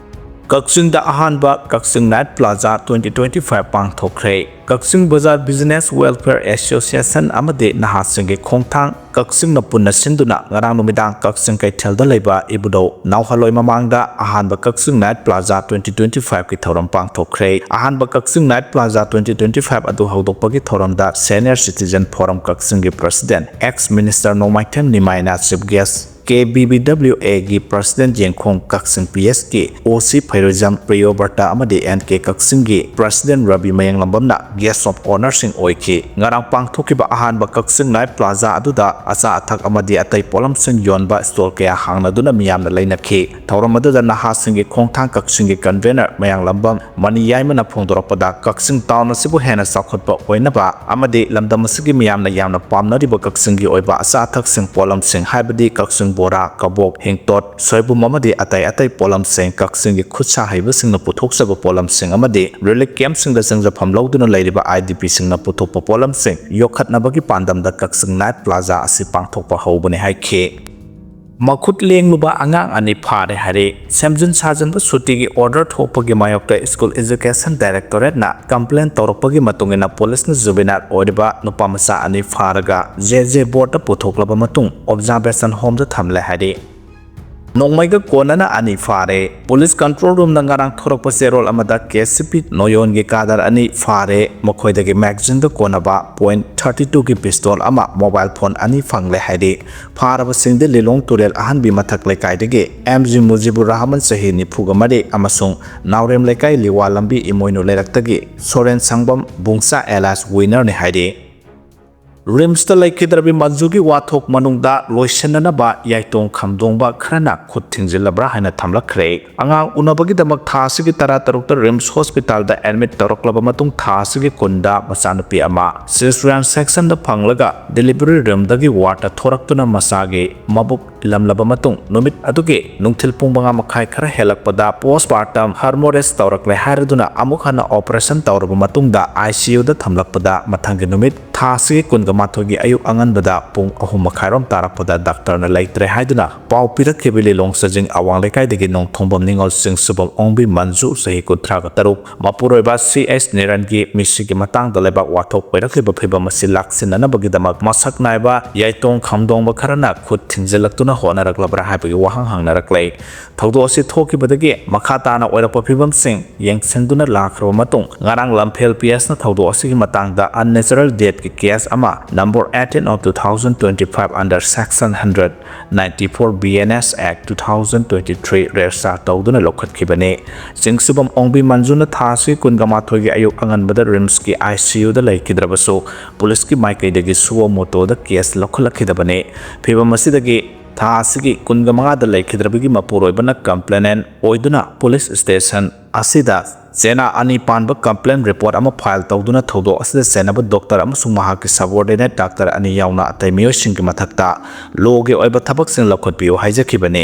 ꯀꯛꯆꯤꯡꯗ ꯑꯍꯥꯟꯕ ꯀꯛꯆꯤꯡ Night Plaza twenty twenty five ꯄꯥꯡꯊꯣꯛꯈ꯭ꯔꯦ꯫ ꯀꯛꯆꯤꯡ ꯕꯖꯥꯔ Business Welfare Association ꯑꯃꯗꯤ ꯅꯍꯥꯁꯤꯡꯒꯤ ꯈꯣꯡꯊꯥꯡ ꯀꯛꯆꯤꯡꯅ ꯄꯨꯟꯅ ꯁꯤꯟꯗꯨꯅ ꯉꯔꯥꯡ ꯅꯨꯃꯤꯗꯥꯡ ꯀꯛꯆꯤꯡ ꯀꯩꯊꯦꯜꯗ ꯂꯩꯕ ꯏꯕꯨꯙꯧ ꯅꯥꯎꯍꯜꯂꯣꯏ ꯃꯃꯥꯡꯗ ꯑꯍꯥꯟꯕ ꯀꯛꯆꯤꯡ Night Plaza twenty twenty fiveꯀꯤ ꯊꯧꯔꯝ ꯄꯥꯡꯊꯣꯛꯈ꯭ꯔꯦ꯫ ꯑꯍꯥꯟꯕ ꯀꯛꯆꯤꯡ Night Plaza twenty twenty five ꯑꯗꯨ ꯍꯧꯗꯣꯛꯄꯒꯤ ꯊꯧꯔꯝꯗ Senior Citizen Forum ꯀꯛꯆꯤꯡꯒꯤ President, ex Minister ꯅꯣꯡꯃꯥꯏꯊꯦꯝ ꯅꯤꯃꯥꯏꯅ chief guest ꯀꯦ ꯕꯤ ꯕꯤ ꯗꯕ꯭ꯂꯤꯎ ꯑꯦꯒꯤ ꯄ꯭ꯔꯁꯤꯗꯦꯟ ꯌꯦꯡꯈꯣꯡ ꯀꯛꯆꯤꯡ ꯄꯤ ꯑꯦꯁꯀꯤ ꯑꯣ ꯁꯤ ꯐꯩꯔꯣꯏꯖꯝ ꯄ꯭ꯔꯤꯌꯣꯕ꯭ꯔꯇ ꯑꯃꯗꯤ ꯑꯦꯟ ꯀꯦ ꯀꯛꯆꯤꯡꯒꯤ ꯄ꯭ꯔꯁꯤꯗꯦꯟ ꯔꯕꯤ ꯃꯌꯥꯡꯂꯝꯕꯝꯅ ꯒꯦꯁ ꯑꯣꯐ ꯑꯣꯅꯔꯁꯤꯡ ꯑꯣꯏꯈꯤ꯫ ꯉꯔꯥꯡ ꯄꯥꯡꯊꯣꯛꯈꯤꯕ ꯑꯍꯥꯟꯕ ꯀꯛꯆꯤꯡ ꯅꯥꯏꯠ ꯄ꯭ꯂꯥꯖꯥ ꯑꯗꯨꯗ ꯑꯆꯥ ꯑꯊꯛ ꯑꯃꯗꯤ ꯑꯇꯩ ꯄꯣꯠꯂꯝꯁꯤꯡ ꯌꯣꯟꯕ ꯁ꯭ꯇꯣꯜ ꯀꯌꯥ ꯍꯥꯡꯅꯗꯨꯅ ꯃꯤꯌꯥꯝꯅ ꯂꯩꯅꯈꯤ꯫ ꯊꯧꯔꯝ ꯑꯗꯨꯗ ꯅꯍꯥꯁꯤꯡꯒꯤ ꯈꯣꯡꯊꯥꯡ ꯀꯛꯆꯤꯡꯒꯤ ꯀꯟꯚꯦꯅꯔ ꯃꯌꯥꯡꯂꯝꯕꯝ ꯃꯅꯤ ꯌꯥꯏꯃꯅ ꯐꯣꯡꯗꯣꯔꯛꯄꯗ, ꯀꯛꯆꯤꯡ ꯇꯥꯎꯟ ꯑꯁꯤꯕꯨ ꯍꯦꯟꯅ ꯆꯥꯎꯈꯠꯄ ꯑꯣꯏꯅꯕ ꯑꯃꯗꯤ ꯂꯝꯗꯝ ꯑꯁꯤꯒꯤ ꯃꯤꯌꯥꯝꯅ ꯌꯥꯝꯅ ꯄꯥꯝꯅꯔꯤꯕ ꯀꯛꯆꯤꯡꯒꯤ ꯑꯣꯏꯕ ꯑꯆꯥ ꯑꯊꯛꯁꯤꯡ, ꯄꯣꯠꯂꯝꯁꯤꯡ, ꯍꯥꯏꯕꯗꯤ ꯀꯛꯆꯤꯡ ꯕꯣꯔꯥ, ꯀꯕꯣꯛ, ꯍꯤꯡꯇꯣꯠ, ꯁꯣꯏꯕꯨꯝ ꯑꯃꯗꯤ ꯑꯇꯩ ꯑꯇꯩ ꯄꯣꯠꯂꯝꯁꯤꯡ, ꯀꯛꯆꯤꯡꯒꯤ ꯈꯨꯠꯁꯥ ꯍꯩꯕꯁꯤꯡꯅ ꯄꯨꯊꯣꯛꯆꯕ ꯄꯣꯠꯂꯝꯁꯤꯡ ꯑꯃꯗꯤ ꯔꯤꯂꯤꯐ ꯀꯦꯝꯞꯁꯤꯡꯗ ꯆꯪꯖꯐꯝ ꯂꯧꯗꯨꯅ ꯂꯩꯔꯤꯕ ꯑꯥꯏ ꯗꯤ ꯄꯤꯁꯤꯡꯅ ꯄꯨꯊꯣꯛꯄ ꯄꯣꯠꯂꯝꯁꯤꯡ ꯌꯣꯛꯈꯠꯅꯕꯒꯤ ꯄꯥꯟꯗꯝꯗ ꯀꯛꯆꯤꯡ ꯅꯥꯏꯠ ꯄ꯭ꯂꯥꯖꯥ ꯑꯁꯤ ꯄꯥꯡꯊꯣꯛꯄ ꯍꯧꯕꯅꯤ ꯍꯥꯏꯈꯤ꯫ ꯃꯈꯨꯠ ꯂꯦꯡꯂꯨꯕ ꯑꯉꯥꯡ ꯑꯅꯤ ꯐꯥꯔꯦ ꯍꯥꯏꯔꯦ꯫ ꯁꯦꯝꯖꯤꯟ ꯁꯥꯖꯤꯟꯕ ꯁꯨꯇꯤꯒꯤ ꯑꯣꯔꯗꯔ ꯊꯣꯛꯄꯒꯤ ꯃꯥꯌꯣꯛꯇ ꯁ꯭ꯀꯨꯜ ꯑꯦꯖꯨꯀꯦꯁꯟ ꯗꯥꯏꯔꯦꯛꯇꯣꯔꯦꯠꯅ ꯀꯝꯄ꯭ꯂꯦꯟ ꯇꯧꯔꯛꯄꯒꯤ ꯃꯇꯨꯡ ꯏꯟꯅ ꯄꯨꯂꯤꯁꯅ ꯖꯨꯕꯤꯅꯥꯏꯜ ꯑꯣꯏꯔꯤꯕ ꯅꯨꯄꯥ ꯃꯆꯥ ꯑꯅꯤ ꯐꯥꯔꯒ ꯖꯦ ꯖꯦ ꯕꯣꯔꯗ ꯄꯨꯊꯣꯛꯂꯕ ꯃꯇꯨꯡ ꯑꯣꯕꯖꯥꯔꯕꯦꯁꯟ ꯍꯣꯝꯗ ꯊꯝꯂꯦ ꯍꯥꯏꯔꯤ꯫ ꯅꯣꯡꯃꯩꯒ ꯀꯣꯟꯅꯅ ꯑꯅꯤ ꯐꯥꯔꯦ꯫ ꯄꯨꯂꯤꯁ ꯀꯟꯇ꯭ꯔꯣꯜ ꯔꯨꯝꯗ ꯉꯔꯥꯡ ꯊꯣꯔꯛꯄ ꯆꯦꯔꯣꯜ ꯑꯃꯗ ꯀꯦ ꯁꯤ ꯄꯤ ꯅꯣꯌꯣꯟꯒꯤ ꯀꯥꯗꯔ ꯑꯅꯤ ꯐꯥꯔꯦ꯫ ꯃꯈꯣꯏꯗꯒꯤ ꯃꯦꯒꯖꯤꯟꯒ ꯀꯣꯟꯅꯕ ꯄꯣꯏꯟ ꯊꯥꯔꯇꯤ ꯇꯨꯒꯤ ꯄꯤꯁꯇꯣꯜ ꯑꯃ, ꯃꯣꯕꯥꯏꯜ ꯐꯣꯟ ꯑꯅꯤ ꯐꯪꯂꯦ ꯍꯥꯏꯔꯤ꯫ ꯐꯥꯔꯕꯁꯤꯡꯗꯤ ꯂꯤꯂꯣꯡ ꯇꯨꯔꯦꯜ ꯑꯍꯟꯕꯤ ꯃꯊꯛ ꯂꯩꯀꯥꯏꯗꯒꯤ ꯑꯦꯝ ꯖꯤ ꯃꯨꯖꯤꯕꯨꯔ ꯔꯍꯃꯟ, ꯆꯍꯤ ꯅꯤꯐꯨꯒ ꯃꯔꯤ, ꯑꯃꯁꯨꯡ ꯅꯥꯎꯔꯦꯝ ꯂꯩꯀꯥꯏ ꯂꯤꯋꯥ ꯂꯝꯕꯤ ꯏꯃꯣꯏꯅꯨ ꯂꯩꯔꯛꯇꯒꯤ ꯁꯣꯔꯦꯟ ꯁꯪꯕꯝ ꯕꯨꯡꯆꯥ ꯑꯦꯂꯥꯁ ꯋꯤꯅꯔꯅꯤ ꯍꯥꯏꯔꯤ꯫ ꯔꯤꯝꯁꯇ ꯂꯩꯈꯤꯗ꯭ꯔꯕꯤ ꯃꯟꯖꯨꯒꯤ ꯋꯥꯊꯣꯛ ꯃꯅꯨꯡꯗ ꯂꯣꯏꯁꯤꯟꯅꯅꯕ ꯌꯥꯏꯇꯣꯡ ꯈꯝꯗꯣꯡꯕ ꯈꯔꯅ ꯈꯨꯠ ꯊꯤꯡꯖꯤꯜꯂꯕ꯭ꯔꯥ ꯍꯥꯏꯅ ꯊꯝꯂꯛꯈ꯭ꯔꯦ꯫ ꯑꯉꯥꯡ ꯎꯅꯕꯒꯤꯗꯃꯛ ꯊꯥ ꯑꯁꯤꯒꯤ ꯇꯔꯥꯇꯔꯨꯛꯇ ꯔꯤꯝꯁ ꯍꯣꯁꯄꯤꯇꯥꯜꯗ ꯑꯦꯗꯃꯤꯠ ꯇꯧꯔꯛꯂꯕ ꯃꯇꯨꯡ ꯊꯥ ꯑꯁꯤꯒꯤ ꯀꯨꯟꯗ ꯃꯆꯥꯅꯨꯄꯤ ꯑꯃ ꯁꯤꯖꯔꯤꯌꯟ ꯁꯦꯛꯁꯟꯗ ꯐꯪꯂꯒ ꯗꯦꯂꯤꯚꯔꯤ ꯔꯨꯝꯗꯒꯤ ꯋꯥꯔꯗꯇ ꯊꯣꯔꯛꯇꯨꯅ ꯃꯆꯥꯒꯤ ꯃꯕꯨꯛ ꯏꯜꯂꯝꯂꯕ ꯃꯇꯨꯡ ꯅꯨꯃꯤꯠ ꯑꯗꯨꯒꯤ ꯅꯨꯡꯊꯤꯜ ꯄꯨꯡ ꯃꯉꯥ ꯃꯈꯥꯏ ꯈꯔ ꯍꯦꯜꯂꯛꯄꯗ ꯄꯣꯁꯃꯥꯔꯇꯝ ꯍꯔꯃꯣꯔꯦꯖ ꯇꯧꯔꯛꯂꯦ ꯍꯥꯏꯔꯗꯨꯅ ꯑꯃꯨꯛ ꯍꯟꯅ ꯑꯣꯄꯔꯦꯁꯟ ꯇꯧꯔꯕ ꯃꯇꯨꯡꯗ ꯑꯥꯏ ꯁꯤ ꯌꯨꯗ ꯊꯝꯂꯛꯄꯗ ꯃꯊꯪꯒꯤ ꯅꯨꯃꯤꯠ ꯊꯥ ꯑꯁꯤꯒꯤ ꯀꯨꯟꯒ ꯃꯥꯊꯣꯏꯒꯤ ꯑꯌꯨꯛ ꯑꯉꯟꯕꯗ ꯄꯨꯡ ꯑꯍꯨꯝ ꯃꯈꯥꯏꯔꯣꯝ ꯇꯥꯔꯛꯄꯗ ꯗꯥꯛꯇꯔꯅ ꯂꯩꯇ꯭ꯔꯦ ꯍꯥꯏꯗꯨꯅ ꯄꯥꯎ ꯄꯤꯔꯛꯈꯤꯕ ꯂꯤꯂꯣꯡ ꯆꯥꯖꯤꯡ ꯑꯋꯥꯡ ꯂꯩꯀꯥꯏꯗꯒꯤ ꯅꯣꯡꯊꯣꯡꯕꯝ ꯅꯤꯉꯣꯜ ꯁꯤꯡꯁꯨꯕꯝ ꯑꯣꯡꯕꯤ ꯃꯟꯖꯨ, ꯆꯍꯤ ꯀꯨꯟꯊ꯭ꯔꯥꯒ ꯇꯔꯨꯛ, ꯃꯄꯨꯔꯣꯏꯕ ꯁꯤ ꯑꯦꯁ ꯅꯤꯔꯟꯒꯤ ꯃꯤꯁꯤꯒꯤ ꯃꯇꯥꯡꯗ ꯂꯩꯕꯥꯛ ꯋꯥꯊꯣꯛ ꯑꯣꯏꯔꯛꯂꯤꯕ ꯐꯤꯕꯝ ꯑꯁꯤ ꯂꯥꯛꯁꯤꯟꯅꯅꯕꯒꯤꯗꯃꯛ ꯃꯁꯛ ꯅꯥꯏꯕ ꯌꯥꯏꯇꯣꯡ ꯈꯝꯗꯣꯡꯕ ꯈꯔꯅ ꯈꯨꯠ ꯊꯤꯡꯖꯤꯜꯂꯛꯇꯨꯅ ꯍꯣꯠꯅꯔꯛꯂꯕ꯭ꯔꯥ ꯍꯥꯏꯕꯒꯤ ꯋꯥꯍꯪ ꯍꯪꯅꯔꯛꯂꯦ꯫ ꯊꯧꯗꯣꯛ ꯑꯁꯤ ꯊꯣꯛꯈꯤꯕꯗꯒꯤ ꯃꯈꯥ ꯇꯥꯅ ꯑꯣꯏꯔꯛꯄ ꯐꯤꯕꯝꯁꯤꯡ ꯌꯦꯡꯁꯤꯟꯗꯨꯅ ꯂꯥꯛꯈ꯭ꯔꯕ ꯃꯇꯨꯡ, ꯉꯔꯥꯡ ꯂꯝꯐꯦꯜ ꯄꯤ ꯑꯦꯁꯅ ꯊꯧꯗꯣꯛ ꯑꯁꯤꯒꯤ ꯃꯇꯥꯡꯗ unnatural deathꯀꯤ case ꯑꯃ number eighteen of two thousand twenty five under section hundred ninety four B N S Act two thousand twenty three register ꯇꯧꯗꯨꯅ ꯂꯧꯈꯠꯈꯤꯕꯅꯤ꯫ ꯆꯤꯡꯁꯨꯕꯝ ꯑꯣꯡꯕꯤ ꯃꯟꯖꯨꯅ ꯊꯥ ꯑꯁꯤꯒꯤ ꯀꯨꯟꯒ ꯃꯥꯊꯣꯏꯒꯤ ꯑꯌꯨꯛ ꯑꯉꯟꯕꯗ ꯔꯤꯝꯁꯀꯤ I C Uꯗ ꯂꯩꯈꯤꯗ꯭ꯔꯕꯁꯨ, ꯄꯨꯂꯤꯁꯀꯤ ꯃꯥꯏꯀꯩꯗꯒꯤ suo motoꯗ case ꯂꯧꯈꯠꯂꯛꯈꯤꯗꯕꯅꯤ꯫ ꯐꯤꯕꯝ ꯑꯁꯤꯗꯒꯤ ꯊꯥ ꯑꯁꯤꯒꯤ ꯀꯨꯟꯒ ꯃꯉꯥꯗ ꯂꯩꯈꯤꯗ꯭ꯔꯕꯒꯤ ꯃꯄꯨꯔꯣꯏꯕꯅ complainant ꯑꯣꯏꯗꯨꯅ ꯄꯨꯂꯤꯁ ꯁ꯭ꯇꯦꯁꯟ ꯑꯁꯤꯗ ꯆꯦꯅꯥ ꯑꯅꯤ ꯄꯥꯟꯕ complaint report ꯑꯃ file ꯇꯧꯗꯨꯅ ꯊꯧꯗꯣꯛ ꯑꯁꯤꯗ ꯆꯦꯟꯅꯕ doctor ꯑꯃꯁꯨꯡ ꯃꯍꯥꯛꯀꯤ subordinate doctor ꯑꯅꯤ ꯌꯥꯎꯅ ꯑꯇꯩ ꯃꯤꯑꯣꯏꯁꯤꯡꯒꯤ ꯃꯊꯛꯇ lawꯒꯤ ꯑꯣꯏꯕ ꯊꯕꯛꯁꯤꯡ ꯂꯧꯈꯠꯄꯤꯌꯨ ꯍꯥꯏꯖꯈꯤꯕꯅꯤ꯫